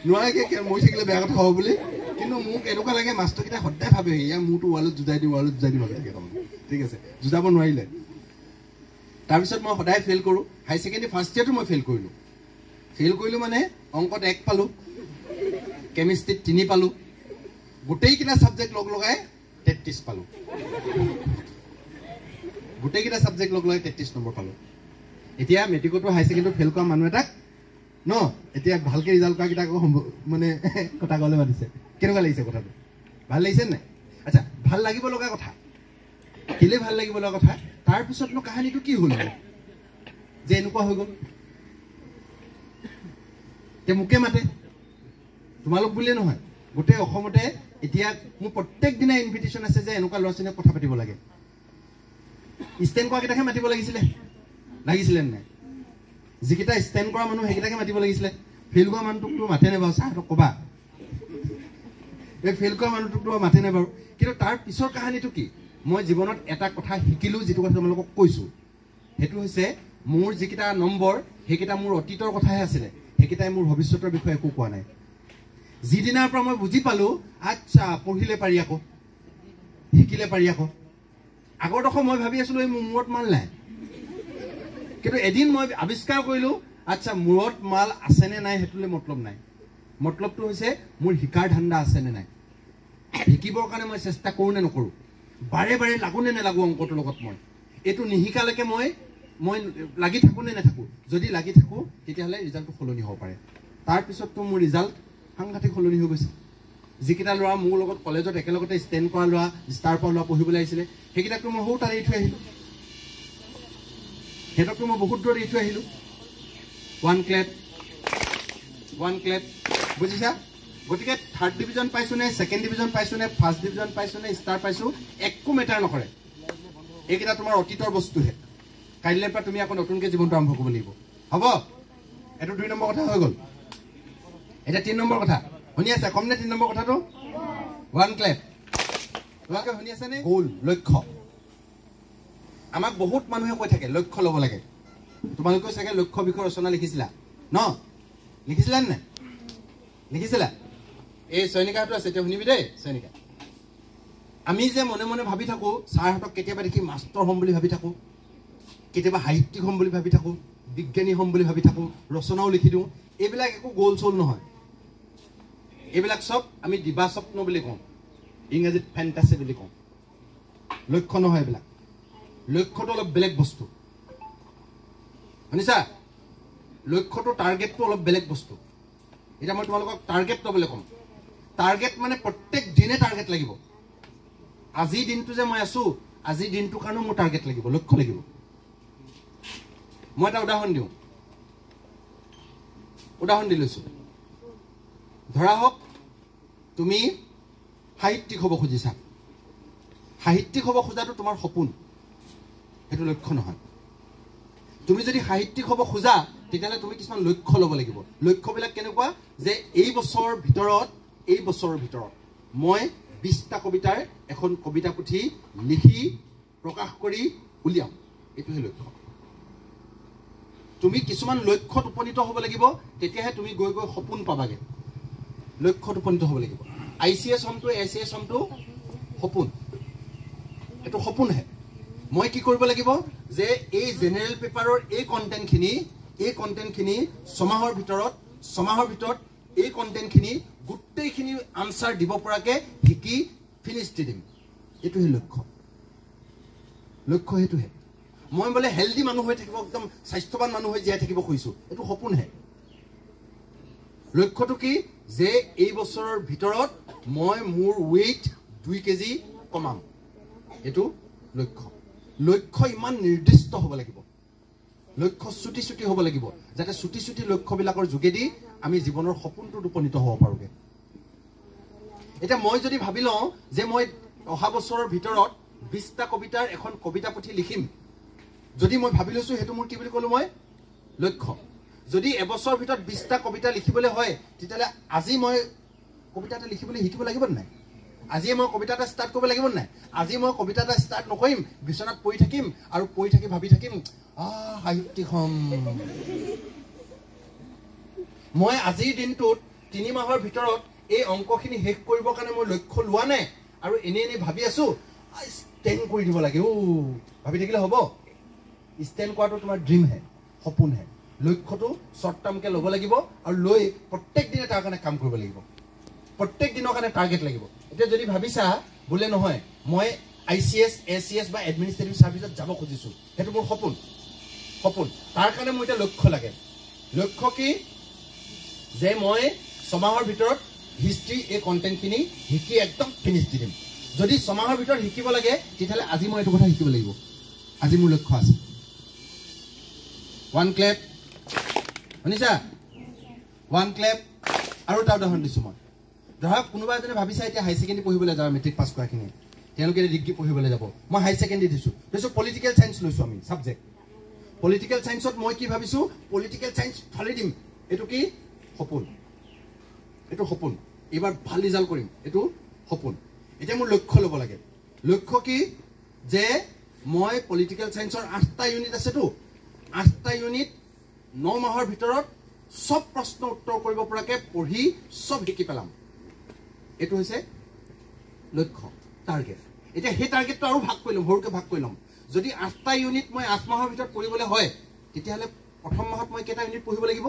নোৱাৰেগৈ, মৰি থাকিলে বেয়া কথা হ'ব বুলি। কিন্তু মোক এনেকুৱা লাগে মাষ্টৰকেইটাই সদায় ভাবে ইয়াৰ মূৰটো ৱালত যুঁজাই দিওঁ, ৱালত যুঁজাই দিওঁ ভাবি থাকে তাৰমানে। ঠিক আছে, যুঁজাব নোৱাৰিলে। তাৰপিছত মই সদায় ফেইল কৰোঁ। হাই ছেকেণ্ডেৰী ফাৰ্ষ্ট ইয়েৰটো মই ফেইল কৰিলোঁ। ফেইল কৰিলোঁ মানে অংকত 1 পালোঁ, কেমিষ্ট্ৰিত 3 পালোঁ, গোটেইকেইটা ছাবজেক্ট লগ লগাই 33 পালোঁ, গোটেইকেইটা ছাবজেক্ট লগ লগাই 33 নম্বৰ পালোঁ। এতিয়া মেট্ৰিকতো হাই ছেকেণ্ডেৰী ফেইল কৰা মানুহ এটাক ন, এতিয়া ভালকৈ ৰিজাল্ট কৰাকেইটা আকৌ মানে কথা ক'বলৈ মাতিছে। কেনেকুৱা লাগিছে কথাটো? ভাল লাগিছে নাই? আচ্ছা, ভাল লাগিব লগা কথা। কেলৈ ভাল লাগিব লগা কথা? তাৰপিছতনো কাহিনীটো কি হ'ল যে এনেকুৱা হৈ গ'ল? এতিয়া মোকে মাতে, তোমালোক বুলিয়ে নহয়, গোটেই অসমতে এতিয়া মোৰ প্ৰত্যেক দিনাই ইনভিটেশ্যন আছে যে এনেকুৱা ল'ৰা ছোৱালীক কথা পাতিব লাগে। ষ্টেণ্ড কৰাকেইটাকহে মাতিব লাগিছিলে, লাগিছিলে নাই? যিকেইটা ষ্টেণ্ড কৰা মানুহ সেইকেইটাকে মাতিব লাগিছিলে। ফেইল কৰা মানুহটোকতো মাতে নাই বাৰু, ছাৰহঁতক ক'বা, এই ফেইল কৰা মানুহটোকতো মাতে নাই বাৰু। কিন্তু তাৰ পিছৰ কাহিনীটো কি, মই জীৱনত এটা কথা শিকিলোঁ, যিটো কথা তোমালোকক কৈছোঁ, সেইটো হৈছে মোৰ যিকেইটা নম্বৰ সেইকেইটা মোৰ অতীতৰ কথাহে আছিলে, সেইকেইটাই মোৰ ভৱিষ্যতৰ বিষয়ে একো কোৱা নাই। যিদিনাৰ পৰা মই বুজি পালোঁ, আচ্ছা পঢ়িলে পাৰি আকৌ, শিকিলে পাৰি আকৌ। আগৰ ডোখৰ মই ভাবি আছিলোঁ এই মোৰ মূৰত মাল নাই, কিন্তু এদিন মই আৱিষ্কাৰ কৰিলোঁ, আচ্ছা মূৰত মাল আছেনে নাই সেইটোলৈ মতলব নাই, মতলবটো হৈছে মোৰ শিকাৰ ধান্দা আছেনে নাই, শিকিবৰ কাৰণে মই চেষ্টা কৰোঁ নে নকৰোঁ, বাৰে বাৰে লাগোঁ নে নেলাগোঁ অংকটোৰ লগত, মই এইটো নিশিকালৈকে মই মই লাগি থাকোঁ নে নাথাকোঁ। যদি লাগি থাকোঁ তেতিয়াহ'লে ৰিজাল্টটো সলনি হ'ব পাৰে। তাৰপিছততো মোৰ ৰিজাল্ট সাংঘাতিক সলনি হৈ গৈছে। যিকেইটা ল'ৰা মোৰ লগত কলেজত একেলগতে ষ্টেণ্ড কৰা ল'ৰা, ষ্টাৰ পোৱা ল'ৰা পঢ়িবলৈ আহিছিলে, সেইকেইটাকতো মই সৰু তাত এৰি থৈ আহিলোঁ, সিহঁতকতো মই বহুত দূৰত এৰি থৈ আহিলোঁ। ওৱান ক্লেপ, ওৱান ক্লেপ, বুজিছা? গতিকে থাৰ্ড ডিভিজন পাইছোঁ নে ছেকেণ্ড ডিভিজন পাইছোঁ নে ফাৰ্ষ্ট ডিভিজন পাইছোঁ নে ষ্টাৰ পাইছোঁ, একো মেটাৰ নকৰে। এইকেইটা তোমাৰ অতীতৰ বস্তুহে। কাইলৈৰ পৰা তুমি আকৌ নতুনকৈ জীৱনটো আৰম্ভ কৰিব লাগিব। হ'ব, এইটো 2 নম্বৰ কথা হৈ গ'ল। এতিয়া 3 নম্বৰ কথা শুনি আছে? কম নে 3 নম্বৰ কথাটো? ওৱান ক্লেপ, তোমালোকে শুনি আছেনে? গ'ল, লক্ষ্য। আমাক বহুত মানুহে কৈ থাকে লক্ষ্য ল'ব লাগে। তোমালোকেও চাগে লক্ষ্য বিষয়ে ৰচনা লিখিছিলা ন? লিখিছিলা নে নাই? লিখিছিলা? এই চয়নিকাটো আছে, এতিয়া শুনিবি দেই চয়নিকা। আমি যে মনে মনে ভাবি থাকোঁ, ছাৰহঁতক কেতিয়াবা দেখি মাষ্টৰ হ'ম বুলি ভাবি থাকোঁ, কেতিয়াবা সাহিত্যিক হ'ম বুলি ভাবি থাকোঁ, বিজ্ঞানী হ'ম বুলি ভাবি থাকোঁ, ৰচনাও লিখি দিওঁ। এইবিলাক একো গ'ল চ'ল নহয়, এইবিলাক চব আমি দিবা স্বপ্ন বুলি কওঁ, ইংৰাজীত ফেণ্টাচি বুলি কওঁ। লক্ষ্য নহয় এইবিলাক। লক্ষ্যটো অলপ বেলেগ বস্তু, শুনিছা? লক্ষ্যটো, টাৰ্গেটটো অলপ বেলেগ বস্তু। এতিয়া মই তোমালোকক টাৰ্গেট ল'বলৈ ক'ম। টাৰ্গেট মানে প্ৰত্যেক দিনে টাৰ্গেট লাগিব। আজিৰ দিনটো যে মই আছোঁ, আজিৰ দিনটোৰ কাৰণেও মোৰ টাৰ্গেট লাগিব, লক্ষ্য লাগিব। মই এটা উদাহৰণ দিওঁ, উদাহৰণ দি লৈছোঁ। ধৰা হওক তুমি সাহিত্যিক হ'ব খুজিছা। সাহিত্যিক হ'ব খোজাটো তোমাৰ সপোন, সেইটো লক্ষ্য নহয়। তুমি যদি সাহিত্যিক হ'ব খোজা তেতিয়াহ'লে তুমি কিছুমান লক্ষ্য ল'ব লাগিব। লক্ষ্যবিলাক কেনেকুৱা, যে এই বছৰৰ ভিতৰত মই 20টা কবিতাৰ এখন কবিতা পুথি লিখি প্ৰকাশ কৰি উলিয়াম, এইটোহে লক্ষ্য। তুমি কিছুমান লক্ষ্যত উপনীত হ'ব লাগিব, তেতিয়াহে তুমি গৈ গৈ সপোন পাবাগে। লক্ষ্যত উপনীত হ'ব লাগিব। I C S হ'মটো, A C S হ'মটো সপোন, এইটো সপোনহে। মই কি কৰিব লাগিব, যে এই জেনেৰেল পেপাৰৰ এই কণ্টেণ্টখিনি ছমাহৰ ভিতৰত এই কণ্টেণ্টখিনি গোটেইখিনি আনচাৰ দিব পৰাকৈ শিকি ফিনিছ দি দিম, এইটোহে লক্ষ্য। লক্ষ্য সেইটোহে। মই বোলে হেল্ডি মানুহ হৈ থাকিব, একদম স্বাস্থ্যৱান মানুহ হৈ জীয়াই থাকিব খুজিছোঁ, এইটো সপোনহে। লক্ষ্যটো কি, যে এই বছৰৰ ভিতৰত মই মোৰ ৱেইট 2 কেজি কমাম, এইটো লক্ষ্য। লক্ষ্য ইমান নিৰ্দিষ্ট হ'ব লাগিব, লক্ষ্য চুটি চুটি হ'ব লাগিব, যাতে চুটি চুটি লক্ষ্যবিলাকৰ যোগেদি আমি জীৱনৰ সপোনটোত উপনীত হ'ব পাৰোঁগৈ। এতিয়া মই যদি ভাবি লওঁ যে মই অহা বছৰৰ ভিতৰত 20টা কবিতাৰ এখন কবিতা পুথি লিখিম, যদি মই ভাবি লৈছোঁ, সেইটো মোৰ কি বুলি ক'লোঁ মই? লক্ষ্য। যদি এবছৰৰ ভিতৰত 20টা কবিতা লিখিবলৈ হয়, তেতিয়াহ'লে আজি মই কবিতা এটা লিখিবলৈ শিকিব লাগিব নাই? আজিয়ে মই কবিতা এটা ষ্টাৰ্ট কৰিব লাগিব নাই? আজি মই কবিতা এটা ষ্টাৰ্ট নকৰিম, বিচনাত পৰি থাকিম আৰু পৰি থাকি ভাবি থাকিম, সাহিত্যিক হ'ম। মই আজিৰ দিনটোত 3 মাহৰ ভিতৰত এই অংকখিনি শেষ কৰিবৰ কাৰণে মই লক্ষ্য লোৱা নাই আৰু এনেই এনেই ভাবি আছোঁ, ষ্টেণ্ড কৰি দিব লাগে। ভাবি থাকিলে হ'ব? ষ্টেণ্ড কৰাটো তোমাৰ ড্ৰিমহে, সপোনহে। লক্ষ্যটো শ্বৰ্ট টাৰ্মকৈ ল'ব লাগিব আৰু লৈ প্ৰত্যেক দিনে তাৰ কাৰণে কাম কৰিব লাগিব, প্ৰত্যেক দিনৰ কাৰণে টাৰ্গেট লাগিব। এতিয়া যদি ভাবিছা বোলে নহয় মই I C S, A C S বা এডমিনিষ্ট্ৰেটিভ ছাৰ্ভিচত যাব খুজিছোঁ, সেইটো মোৰ সপোন, সপোন, তাৰ কাৰণে মোৰ এতিয়া লক্ষ্য লাগে। লক্ষ্য কি, যে মই ছমাহৰ ভিতৰত হিষ্ট্ৰী এই কণ্টেণ্টখিনি শিকি একদম ফিনিছ দি দিম। যদি ছমাহৰ ভিতৰত শিকিব লাগে, তেতিয়াহ'লে আজি মই এইটো কথা শিকিব লাগিব, আজি মোৰ লক্ষ্য আছে। ওৱান ক্লেপ, শুনিছা? One clap. আৰু এটা উদাহৰণ দিছোঁ মই। ধৰা কোনোবা এজনে ভাবিছা এতিয়া হাই ছেকেণ্ডেৰী পঢ়িবলৈ যাব, মেট্ৰিক পাছ কৰাখিনি তেওঁলোকে ডিগ্ৰী পঢ়িবলৈ যাব। মই হাই ছেকেণ্ডেৰী দিছোঁ, তাৰপিছত পলিটিকেল চায়েন্স লৈছোঁ আমি ছাবজেক্ট। পলিটিকেল চায়েন্সত মই কি ভাবিছোঁ, পলিটিকেল চায়েন্স ফালি দিম, এইটো কি সপোন, এইটো সপোন, এইবাৰ ভাল ৰিজাল্ট কৰিম, এইটো সপোন। এতিয়া মোৰ লক্ষ্য ল'ব লাগে। লক্ষ্য কি, যে মই পলিটিকেল চায়েন্সৰ 8টা ইউনিট আছেতো, 8টা ইউনিট 9 মাহৰ ভিতৰত চব প্ৰশ্ন উত্তৰ কৰিব পৰাকৈ পঢ়ি চব শিকি পেলাম, এইটো হৈছে লক্ষ্য, টাৰ্গেট। এতিয়া সেই টাৰ্গেটটো আৰু ভাগ কৰি ল'ম, সৰুকৈ ভাগ কৰি ল'ম। যদি 8টা ইউনিট মই 8 মাহৰ ভিতৰত পঢ়িবলৈ হয়, তেতিয়াহ'লে প্ৰথম মাহত মই কেইটা ইউনিট পঢ়িব লাগিব?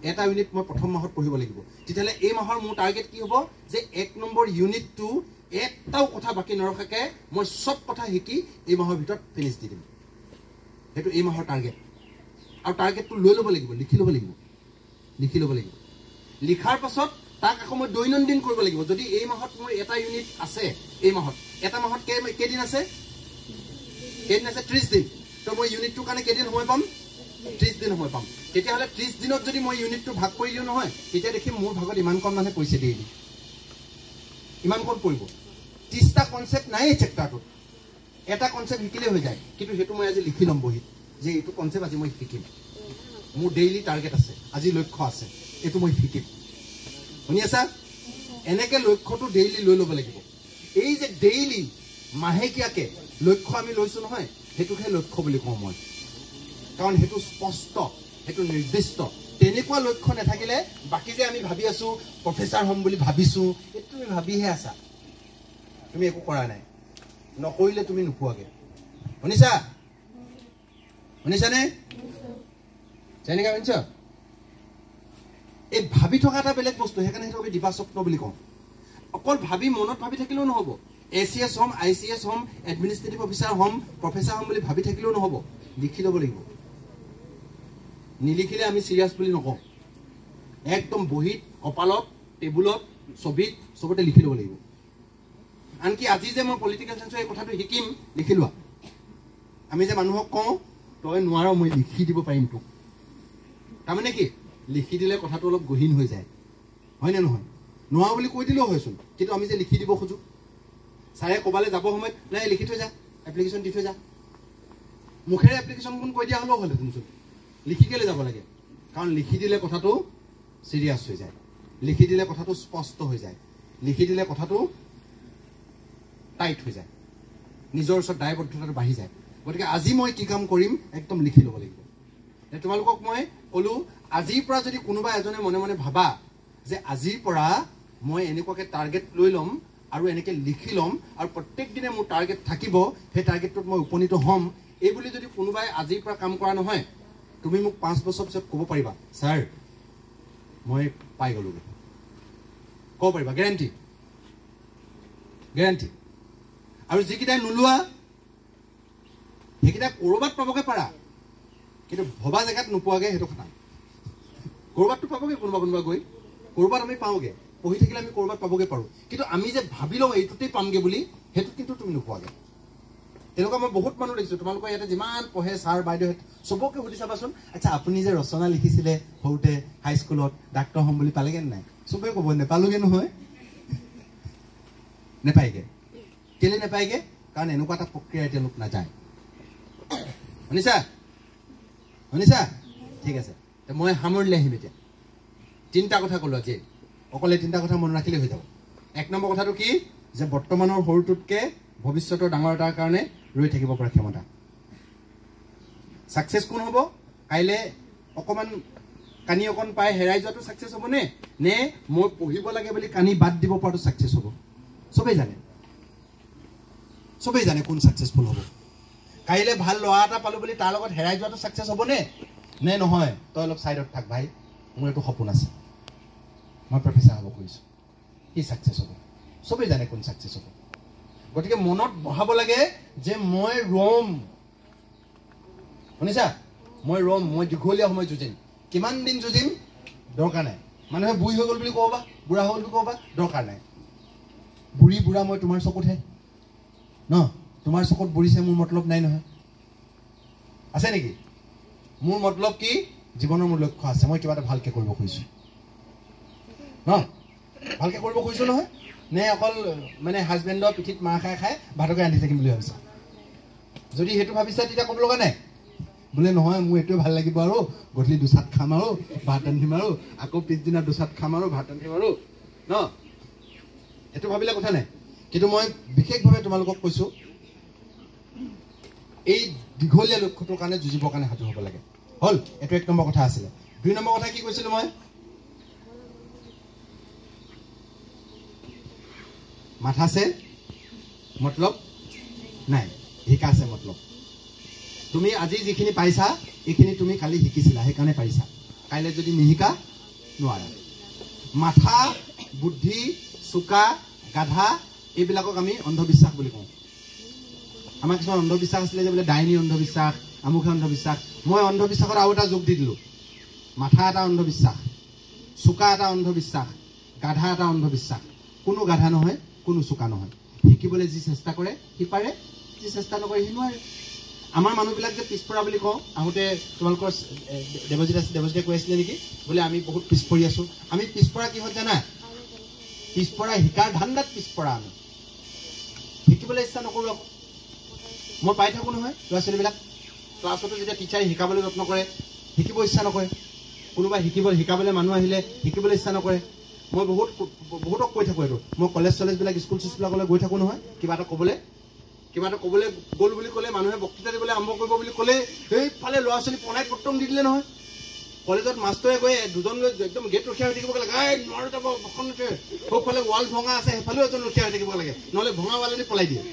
এটা ইউনিট মই প্ৰথম মাহত পঢ়িব লাগিব। তেতিয়াহ'লে এই মাহৰ মোৰ টাৰ্গেট কি হ'ব, যে 1 নম্বৰ ইউনিটটো এটাও কথা বাকী নৰখাকৈ মই চব কথা শিকি এই মাহৰ ভিতৰত ফিনিছ দি দিম। সেইটো এই মাহৰ টাৰ্গেট। আৰু টাৰ্গেটটো লৈ ল'ব লাগিব, লিখি ল'ব লাগিব, লিখি ল'ব লাগিব। লিখাৰ পাছত তাক আকৌ মই দৈনন্দিন কৰিব লাগিব। যদি এই মাহত মোৰ এটা ইউনিট আছে, এই মাহত এটা মাহত কেইদিন আছে? কেইদিন আছে? 30 দিন। তো মই ইউনিটটোৰ কাৰণে কেইদিন সময় পাম? 30 দিন সময় পাম। তেতিয়াহ'লে 30 দিনত যদি মই ইউনিটটো ভাগ কৰি দিওঁ নহয়, তেতিয়া দেখিম মোৰ ভাগত ইমান কম মানুহে পইচা দিয়ে, ইমান কম পৰিব। 30টা কনচেপ্ট নাই এই চেপ্টাৰটোত, এটা কনচেপ্ট শিকিলেই হৈ যায়। কিন্তু সেইটো মই আজি লিখি ল'ম বহীত, যে এইটো কনচেপ্ট আজি মই শিকিম, মোৰ ডেইলি টাৰ্গেট আছে, আজি লক্ষ্য আছে, এইটো মই শিকিম। শুনি আছা? এনেকৈ লক্ষ্যটো ডেইলি লৈ ল'ব লাগিব। এই যে ডেইলি মাহেকীয়াকে লক্ষ্য আমি লৈছোঁ নহয়, সেইটোকহে লক্ষ্য বুলি কওঁ মই। কাৰণ সেইটো স্পষ্ট, সেইটো নিৰ্দিষ্ট। তেনেকুৱা লক্ষ্য নাথাকিলে বাকী যে আমি ভাবি আছোঁ প্ৰফেচাৰ হ'ম বুলি ভাবিছোঁ, এইটো তুমি ভাবিহে আছা, তুমি একো কৰা নাই। নকৰিলে তুমি নোপোৱাগৈ। শুনিছা? শুনিছানে? তেনেকৈ শুনিছ? এই ভাবি থকা এটা বেলেগ বস্তু, সেইকাৰণে সেইটো আমি দিবাস্বপ্ন বুলি কওঁ। অকল ভাবি মনত ভাবি থাকিলেও নহ'ব। ACS হ'ম, ICS হ'ম, এডমিনিষ্ট্ৰেটিভ অফিচাৰ হ'ম, প্ৰফেচাৰ হ'ম বুলি ভাবি থাকিলেও নহ'ব, লিখি ল'ব লাগিব। নিলিখিলে আমি চিৰিয়াছ বুলি নকওঁ। একদম বহীত, কপালত, টেবুলত, ছবিত চবতে লিখি ল'ব লাগিব। আনকি আজি যে মই পলিটিকেল চায়েন্সৰ এই কথাটো শিকিম, লিখি লোৱা। আমি যে মানুহক কওঁ তই নোৱাৰ, মই লিখি দিব পাৰিম তোক, তাৰমানে কি, লিখি দিলে কথাটো অলপ গহীন হৈ যায়, হয়নে নহয়? নোৱাৰো বুলি কৈ দিলেও হয়চোন, কিন্তু আমি যে লিখি দিব খোজোঁ। ছাৰে ক'ৰবালৈ যাব সময়ত নাই লিখি থৈ যা, এপ্লিকেশ্যন দি থৈ যা, মুখেৰে এপ্লিকেশ্যনখন কৈ দিয়া হ'লেও হ'লহেঁতেনচোন, লিখি কেলৈ যাব লাগে? কাৰণ লিখি দিলে কথাটো চিৰিয়াছ হৈ যায়, লিখি দিলে কথাটো স্পষ্ট হৈ যায়, লিখি দিলে কথাটো টাইট হৈ যায়, নিজৰ ওচৰত দায়বদ্ধতাটো বাঢ়ি যায়। গতিকে আজি মই কি কাম কৰিম একদম লিখি ল'ব লাগিব। তোমালোকক মই ক'লোঁ, আজিৰ পৰা যদি কোনোবা এজনে মনে মনে ভাবা যে আজিৰ পৰা মই এনেকুৱাকৈ টাৰ্গেট লৈ ল'ম আৰু এনেকৈ লিখি ল'ম আৰু প্ৰত্যেক দিনে মোৰ টাৰ্গেট থাকিব, সেই টাৰ্গেটটোত মই উপনীত হ'ম, এই বুলি যদি কোনোবাই আজিৰ পৰা কাম কৰা নহয়, তুমি মোক 5 বছৰ পিছত ক'ব পাৰিবা, ছাৰ মই পাই গ'লোগৈ, ক'ব পাৰিবা, গেৰেণ্টি, গেৰেণ্টি। আৰু যিকেইটাই নোলোৱা সেইকেইটা ক'ৰবাত পাবগৈ পাৰা, কিন্তু ভবা জেগাত নোপোৱাগৈ সেইটো খাটাং। ক'ৰবাততো পাবগৈ কোনোবা কোনোবা গৈ, ক'ৰবাত আমি পাওঁগৈ, পঢ়ি থাকিলে আমি ক'ৰবাত পাবগৈ পাৰোঁ, কিন্তু আমি যে ভাবি লওঁ এইটোতেই পামগৈ বুলি, সেইটোত কিন্তু তুমি নোপোৱাগৈ। তেনেকুৱা মই বহুত মানুহ দেখিছোঁ। তোমালোকৰ ইয়াতে যিমান পঢ়ে ছাৰ বাইদেউ চবকে সুধি চাবাচোন, আচ্ছা আপুনি যে ৰচনা লিখিছিলে সৰুতে হাইস্কুলত, ডাক্তৰ হ'ম বুলি পালেগৈ নাই? চবেই ক'ব নেপালোগৈ নহয়, নেপায়গৈ। কেলৈ নেপায়গৈ? কাৰণ এনেকুৱা এটা প্ৰক্ৰিয়াই তেওঁলোক নাযায়। শুনিছা? শুনিছা? ঠিক আছে, মই সামৰিলে আহিম। এতিয়া 3টা কথা ক'লোঁ আজি, অকলে 3টা কথা মনত ৰাখিলেই হৈ যাব। 1 নম্বৰ কথাটো কি, যে বৰ্তমানৰ সৰুটোতকৈ ভৱিষ্যতৰ ডাঙৰ এটাৰ কাৰণে ৰৈ থাকিব পৰা ক্ষমতা। ছাকচেছ কোন হ'ব? কাইলৈ অকণমান কানি অকণ পাই হেৰাই যোৱাটো ছাকচেছ হ'বনে, নে মই পঢ়িব লাগে বুলি কানি বাদ দিব পৰাটো ছাকচেছ হ'ব? চবেই জানে, চবেই জানে কোন ছাকচেছফুল হ'ব। কাইলৈ ভাল ল'ৰা এটা পালোঁ বুলি তাৰ লগত হেৰাই যোৱাটো ছাকচেছ হ'বনে, নে নহয় তই অলপ ছাইডত থাক ভাই, মোৰ এইটো সপোন আছে, মই প্ৰফেচাৰ হ'ব খুজিছোঁ, সি ছাকচেছ হ'ব। চবেই জানে কোন ছাকচেছ হ'ব। গতিকে মনত বহাব লাগে যে মই ৰম, শুনিছা, মই ৰম, মই দীঘলীয়া সময় যুঁজিম। কিমান দিন যুঁজিম দৰকাৰ নাই। মানুহে বুঢ়ী হৈ গ'ল বুলি ক'ব বা বুঢ়া হ'ল বুলি ক'ব বা দৰকাৰ নাই। বুঢ়ী বুঢ়া মই তোমাৰ চকুতহে ন, তোমাৰ চকুত বুঢ়িছে মোৰ মতলব নাই নহয়, আছে নেকি? মোৰ মতলব কি, জীৱনৰ মোৰ লক্ষ্য আছে, মই কিবা এটা ভালকৈ কৰিব খুজিছোঁ। ন? ভালকৈ কৰিব খুজিছোঁ নহয় নে অকল মানে হাজবেণ্ডৰ পিঠিত মাৰ খাই খাই ভাতকে ৰান্ধি থাকিম বুলি ভাবিছা? যদি সেইটো ভাবিছা তেতিয়া ক'ব লগা নাই, বোলে নহয় মোৰ এইটোৱে ভাল লাগিব আৰু গধূলি দুচাত খাম আৰু ভাত ৰান্ধিম আৰু আকৌ পিছদিনা দুচাত খাম আৰু ভাত ৰান্ধিম আৰু ন, সেইটো ভাবিলে কথা নাই। কিন্তু মই বিশেষভাৱে তোমালোকক কৈছোঁ, এই দীঘলীয়া লক্ষ্যটোৰ কাৰণে যুঁজিবৰ কাৰণে সাজু হ'ব লাগে। হ'ল, এইটো এক নম্বৰ কথা আছিলে। দুই নম্বৰ কথা কি কৈছিলোঁ মই? মাথা চে মতলব নাই, শিকা আছে মতলব। তুমি আজি যিখিনি পাইছা এইখিনি তুমি কালি শিকিছিলা, সেইকাৰণে পাৰিছা। কাইলৈ যদি নিশিকা নোৱাৰা। মাথা, বুদ্ধি, চোকা, গাধা এইবিলাকক আমি অন্ধবিশ্বাস বুলি কওঁ। আমাৰ কিছুমান অন্ধবিশ্বাস আছিলে যে বোলে ডাইনী অন্ধবিশ্বাস, আমুখে অন্ধবিশ্বাস। মই অন্ধবিশ্বাসত আৰু এটা যোগ দি দিলোঁ, মাথা এটা অন্ধবিশ্বাস, চোকা এটা অন্ধবিশ্বাস, গাধা এটা অন্ধবিশ্বাস। কোনো গাধা নহয়, কোনো চোকা নহয়। শিকিবলৈ যি চেষ্টা কৰে সি পাৰে, যি চেষ্টা নকৰে সি নোৱাৰে। আমাৰ মানুহবিলাক যে পিছপৰা বুলি কওঁ, আহোঁতে তোমালোকৰ দেৱজিত আছে, দেৱজিতে কৈ আছিলে নেকি বোলে আমি বহুত পিছ পৰি আছোঁ। আমি পিছপৰা কিহত জানা? পিছপৰা শিকাৰ ধান্দাত পিছপৰা। আমি শিকিবলৈ ইচ্ছা নকৰোঁ। আকৌ মই পাই থাকোঁ নহয় ল'ৰা ছোৱালীবিলাক ক্লাছতো যেতিয়া টিচাৰে শিকাবলৈ যত্ন কৰে শিকিব ইচ্ছা নকৰে, কোনোবা শিকাবলৈ মানুহ আহিলে শিকিবলৈ ইচ্ছা নকৰে। মই বহুতক কৈ থাকোঁ এইটো। মই কলেজ চলেজবিলাক, স্কুল চিস্কুলবিলাকলৈ গৈ থাকোঁ নহয়, কিবা এটা ক'বলৈ গ'ল বুলি ক'লে মানুহে বক্তৃতা দিবলৈ আৰম্ভ কৰিব বুলি ক'লে সেইফালে ল'ৰা ছোৱালী পলাই পত্ৰং দি দিলে নহয়। কলেজত মাষ্টৰে গৈ দুজন লৈ একদম গেট ৰখীয়া হৈ থাকিব লাগে, এই নোৱাৰো যাব সৌফালে ৱাল ভঙা আছে সেইফালেও এজন ৰখীয়া হৈ থাকিব লাগে, নহ'লে ভঙা ৱালেদি পলাই দিয়ে।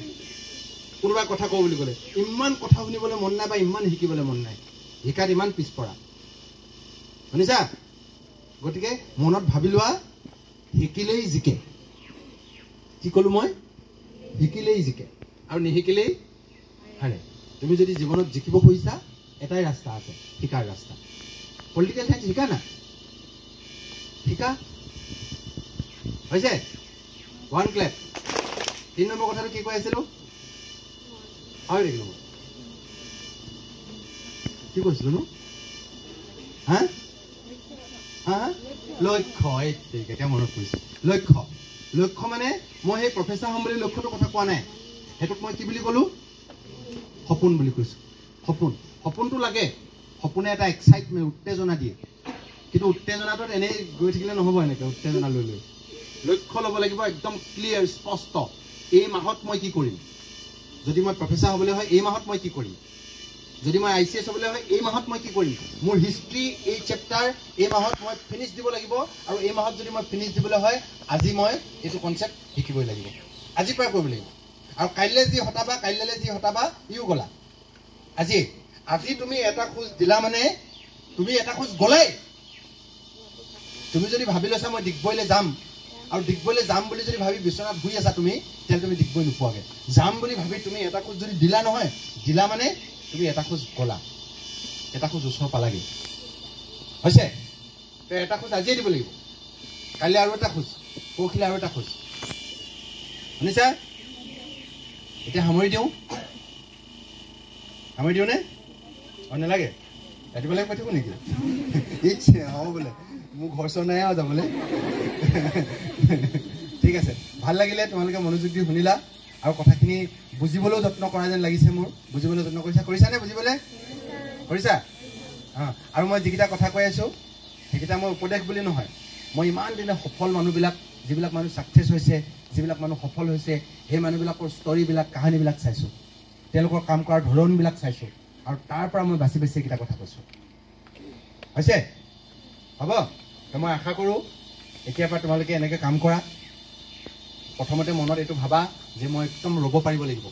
কোনোবাই কথা কওঁ বুলি ক'লে ইমান কথা শুনিবলৈ মন নাই বা ইমান শিকিবলৈ মন নাই, শিকাত ইমান পিছপৰা। শুনিছা? গতিকে মনত ভাবি লোৱা, শিকিলেই জিকে। কি ক'লো মই? শিকিলেই জিকে আৰু নিশিকিলেই হাৰে। তুমি যদি জীৱনত জিকিব খুজিছা, এটাই ৰাস্তা আছে, শিকাৰ ৰাস্তা। পলিটিকেল চায়েন্স শিকা না, শিকা হৈছে। One clap. তিনি নম্বৰ কথাটো কি কৈ আছিলো পাহৰি থাকিলো মই, কি কৈছিলো নো? হা হা লক্ষ্য। এই এতিয়া মনত পৰিছে, লক্ষ্য। লক্ষ্য মানে মই সেই প্ৰফেচাৰ হ'ম বুলি লক্ষ্যটোৰ কথা কোৱা নাই, সেইটোক মই কি বুলি ক'লো? সপোন বুলি কৈছোঁ। সপোন, সপোনটো লাগে, সপোনে এটা এক্সাইটমেণ্ট, উত্তেজনা দিয়ে। কিন্তু উত্তেজনাটোত এনেই গৈ থাকিলে নহ'ব, এনেকৈ উত্তেজনা লৈ লৈ লক্ষ্য ল'ব লাগিব একদম ক্লিয়াৰ, স্পষ্ট। এই মাহত মই কি কৰিম? যদি মই প্ৰফেচাৰ হ'বলৈ হয় এই মাহত মই কি কৰিম? যদি মই ICS হ'বলৈ হয় এই মাহত মই কি কৰিম? মোৰ হিষ্ট্ৰী এই চেপ্টাৰ এই মাহত মই ফিনিছ দিব লাগিব, আৰু এই মাহত যদি মই ফিনিছ দিবলৈ হয় আজি মই এইটো কনচেপ্ট শিকিবই লাগিব, আজিৰ পৰাই কৰিব লাগিব। আৰু কাইলৈ যি হতাবা, কাইলৈ যি হতাবা ইও গ'লা। আজি আজি তুমি এটা খোজ দিলা মানে তুমি এটা খোজ গ'লাই। তুমি যদি ভাবি লৈছা মই ডিগবৈলৈ যাম, আৰু ডিগবৈলৈ যাম বুলি যদি ভাবি বিচনাত শুই আছা তুমি, তেতিয়াহ'লে তুমি ডিগবৈ নোপোৱাগৈ। যাম বুলি ভাবি তুমি এটা খোজ যদি দিলা নহয়, দিলা মানে তুমি এটা খোজ গ'লা, এটা খোজ ওচৰ পালাগৈ। হৈছে? এটা খোজ আজিয়ে দিব লাগিব, কাইলৈ আৰু এটা খোজ, পৰহিলৈ আৰু এটা খোজ। শুনিছা? এতিয়া সামৰি দিওঁ, সামৰি দিওঁ নে? অঁ নালাগে, ৰাতিপুৱালৈ কৈ থাকোঁ নেকি? ইচ্ছে হ'ব বোলে, মোৰ ঘৰ চৰ নাই আৰু যাবলৈ। ঠিক আছে, ভাল লাগিলে, তোমালোকে মনোযোগ দি শুনিলা আৰু কথাখিনি বুজিবলৈও যত্ন কৰা যেন লাগিছে মোৰ। বুজিবলৈ যত্ন কৰিছা? কৰিছানে বুজিবলৈ? কৰিছা? অঁ। আৰু মই যিকেইটা কথা কৈ আছোঁ সেইকেইটা মই উপদেশ বুলি নহয়, মই ইমান দিনে সফল মানুহবিলাক, যিবিলাক মানুহ ছাকচেছ হৈছে, যিবিলাক মানুহ সফল হৈছে, সেই মানুহবিলাকৰ ষ্টৰীবিলাক, কাহিনীবিলাক চাইছোঁ, তেওঁলোকৰ কাম কৰাৰ ধৰণবিলাক চাইছোঁ, আৰু তাৰ পৰা মই বাছি বাছি এইকেইটা কথা কৈছোঁ। হৈছে? হ'ব? তো মই আশা কৰোঁ এতিয়াৰ পৰা তোমালোকে এনেকৈ কাম কৰা। প্ৰথমতে মনত এইটো ভাবা যে মই একদম ৰ'ব পাৰিব লাগিব।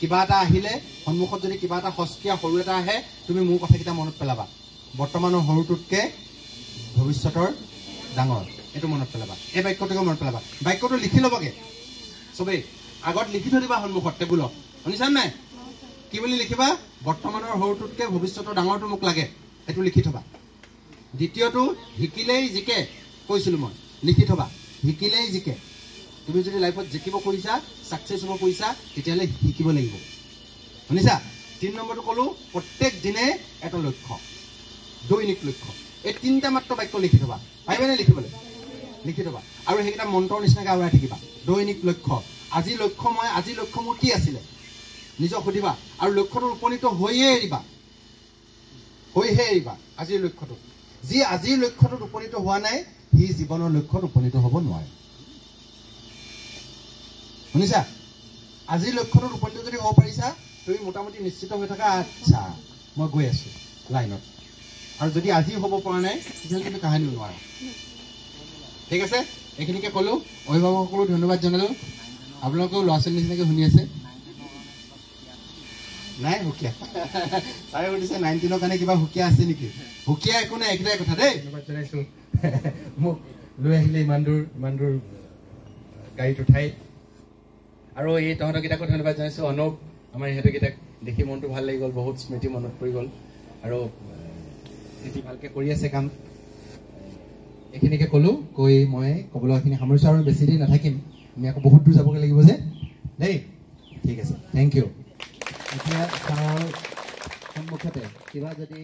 কিবা এটা আহিলে সন্মুখত, যদি কিবা এটা সস্তীয়া সৰু এটা আহে, তুমি মোৰ কথাকেইটা মনত পেলাবা, বৰ্তমানৰ সৰুটোতকৈ ভৱিষ্যতৰ ডাঙৰ, এইটো মনত পেলাবা, এই বাক্যটোকে মনত পেলাবা। বাক্যটো লিখি ল'বগৈ চবেই, আগত লিখি থৈ দিবা সন্মুখত টেবুলত। শুনিছা নাই? কি বুলি লিখিবা? বৰ্তমানৰ সৰুটোতকৈ ভৱিষ্যতৰ ডাঙৰটো মোক লাগে, সেইটো লিখি থবা। দ্বিতীয়টো, শিকিলেই জিকে, কৈছিলোঁ মই, লিখি থবা, শিকিলেই জিকে। তুমি যদি লাইফত জিকিব খুজিছা, ছাকচেছ হ'ব খুজিছা, তেতিয়াহ'লে শিকিব লাগিব। শুনিছা? তিনি নম্বৰটো ক'লোঁ, প্ৰত্যেক দিনে এটা লক্ষ্য, দৈনিক লক্ষ্য। এই তিনিটা মাত্ৰ বাক্য লিখি থবা। পাৰিবানে লিখিবলৈ? লিখি থবা আৰু সেইকেইটা মন্ত্ৰৰ নিচিনাকৈ আওৰাই থাকিবা। দৈনিক লক্ষ্য, আজি লক্ষ্য, মই আজি লক্ষ্য মোৰ কি আছিলে নিজক সুধিবা আৰু লক্ষ্যটোত উপনীত হৈয়ে এৰিবা, হৈহে এৰিবা আজিৰ লক্ষ্যটোত। যি আজিৰ লক্ষ্যটোত উপনীত হোৱা নাই সি জীৱনৰ লক্ষ্যত উপনীত হ'ব নোৱাৰে। শুনিছা? আজিৰ লক্ষ্যটোত উপনীত যদি হ'ব পাৰিছা তুমি মোটামুটি নিশ্চিত হৈ থাকা, আচ্ছা মই গৈ আছো লাইনত। আৰু যদি আজি হ'ব পৰা নাই তেতিয়াহ'লে তুমি কাহিনীও নোৱাৰা। ঠিক আছে, এইখিনিকে ক'লো। অভিভাৱকসকলো ধন্যবাদ জনালোঁ। আপোনালোকেও ল'ৰা ছোৱালীৰ নিচিনাকৈ শুনি আছে নাই? সুকীয়া ছাৰে সুধিছে 19ৰ কাৰণে কিবা সুকীয়া আছে নেকি? সুকীয়া একো নাই, এইকেইটাই কথা দেই। ধন্যবাদ জনাইছোঁ মোক লৈ আহিলে ইমান দূৰ, ইমান দূৰ গাড়ীত উঠাই। আৰু এই তহঁতকেইটাকো ধন্যবাদ জনাইছোঁ। অনুপ, আমাৰ ইহঁতকেইটাক দেখি মনটো ভাল লাগি গ'ল, বহুত স্মৃতি মনত পৰি গ'ল। আৰু সিহঁতি ভালকৈ কৰি আছে কাম। এইখিনিকে ক'লোঁ, কৈ মই ক'ব লগাখিনি সামৰিছোঁ আৰু বেছি দেৰি নাথাকিম, আমি আকৌ বহুত দূৰ যাবগৈ লাগিব যে দেই। ঠিক আছে, thank U. এতিয়া ছাৰৰ সন্মুখতে কিবা যদি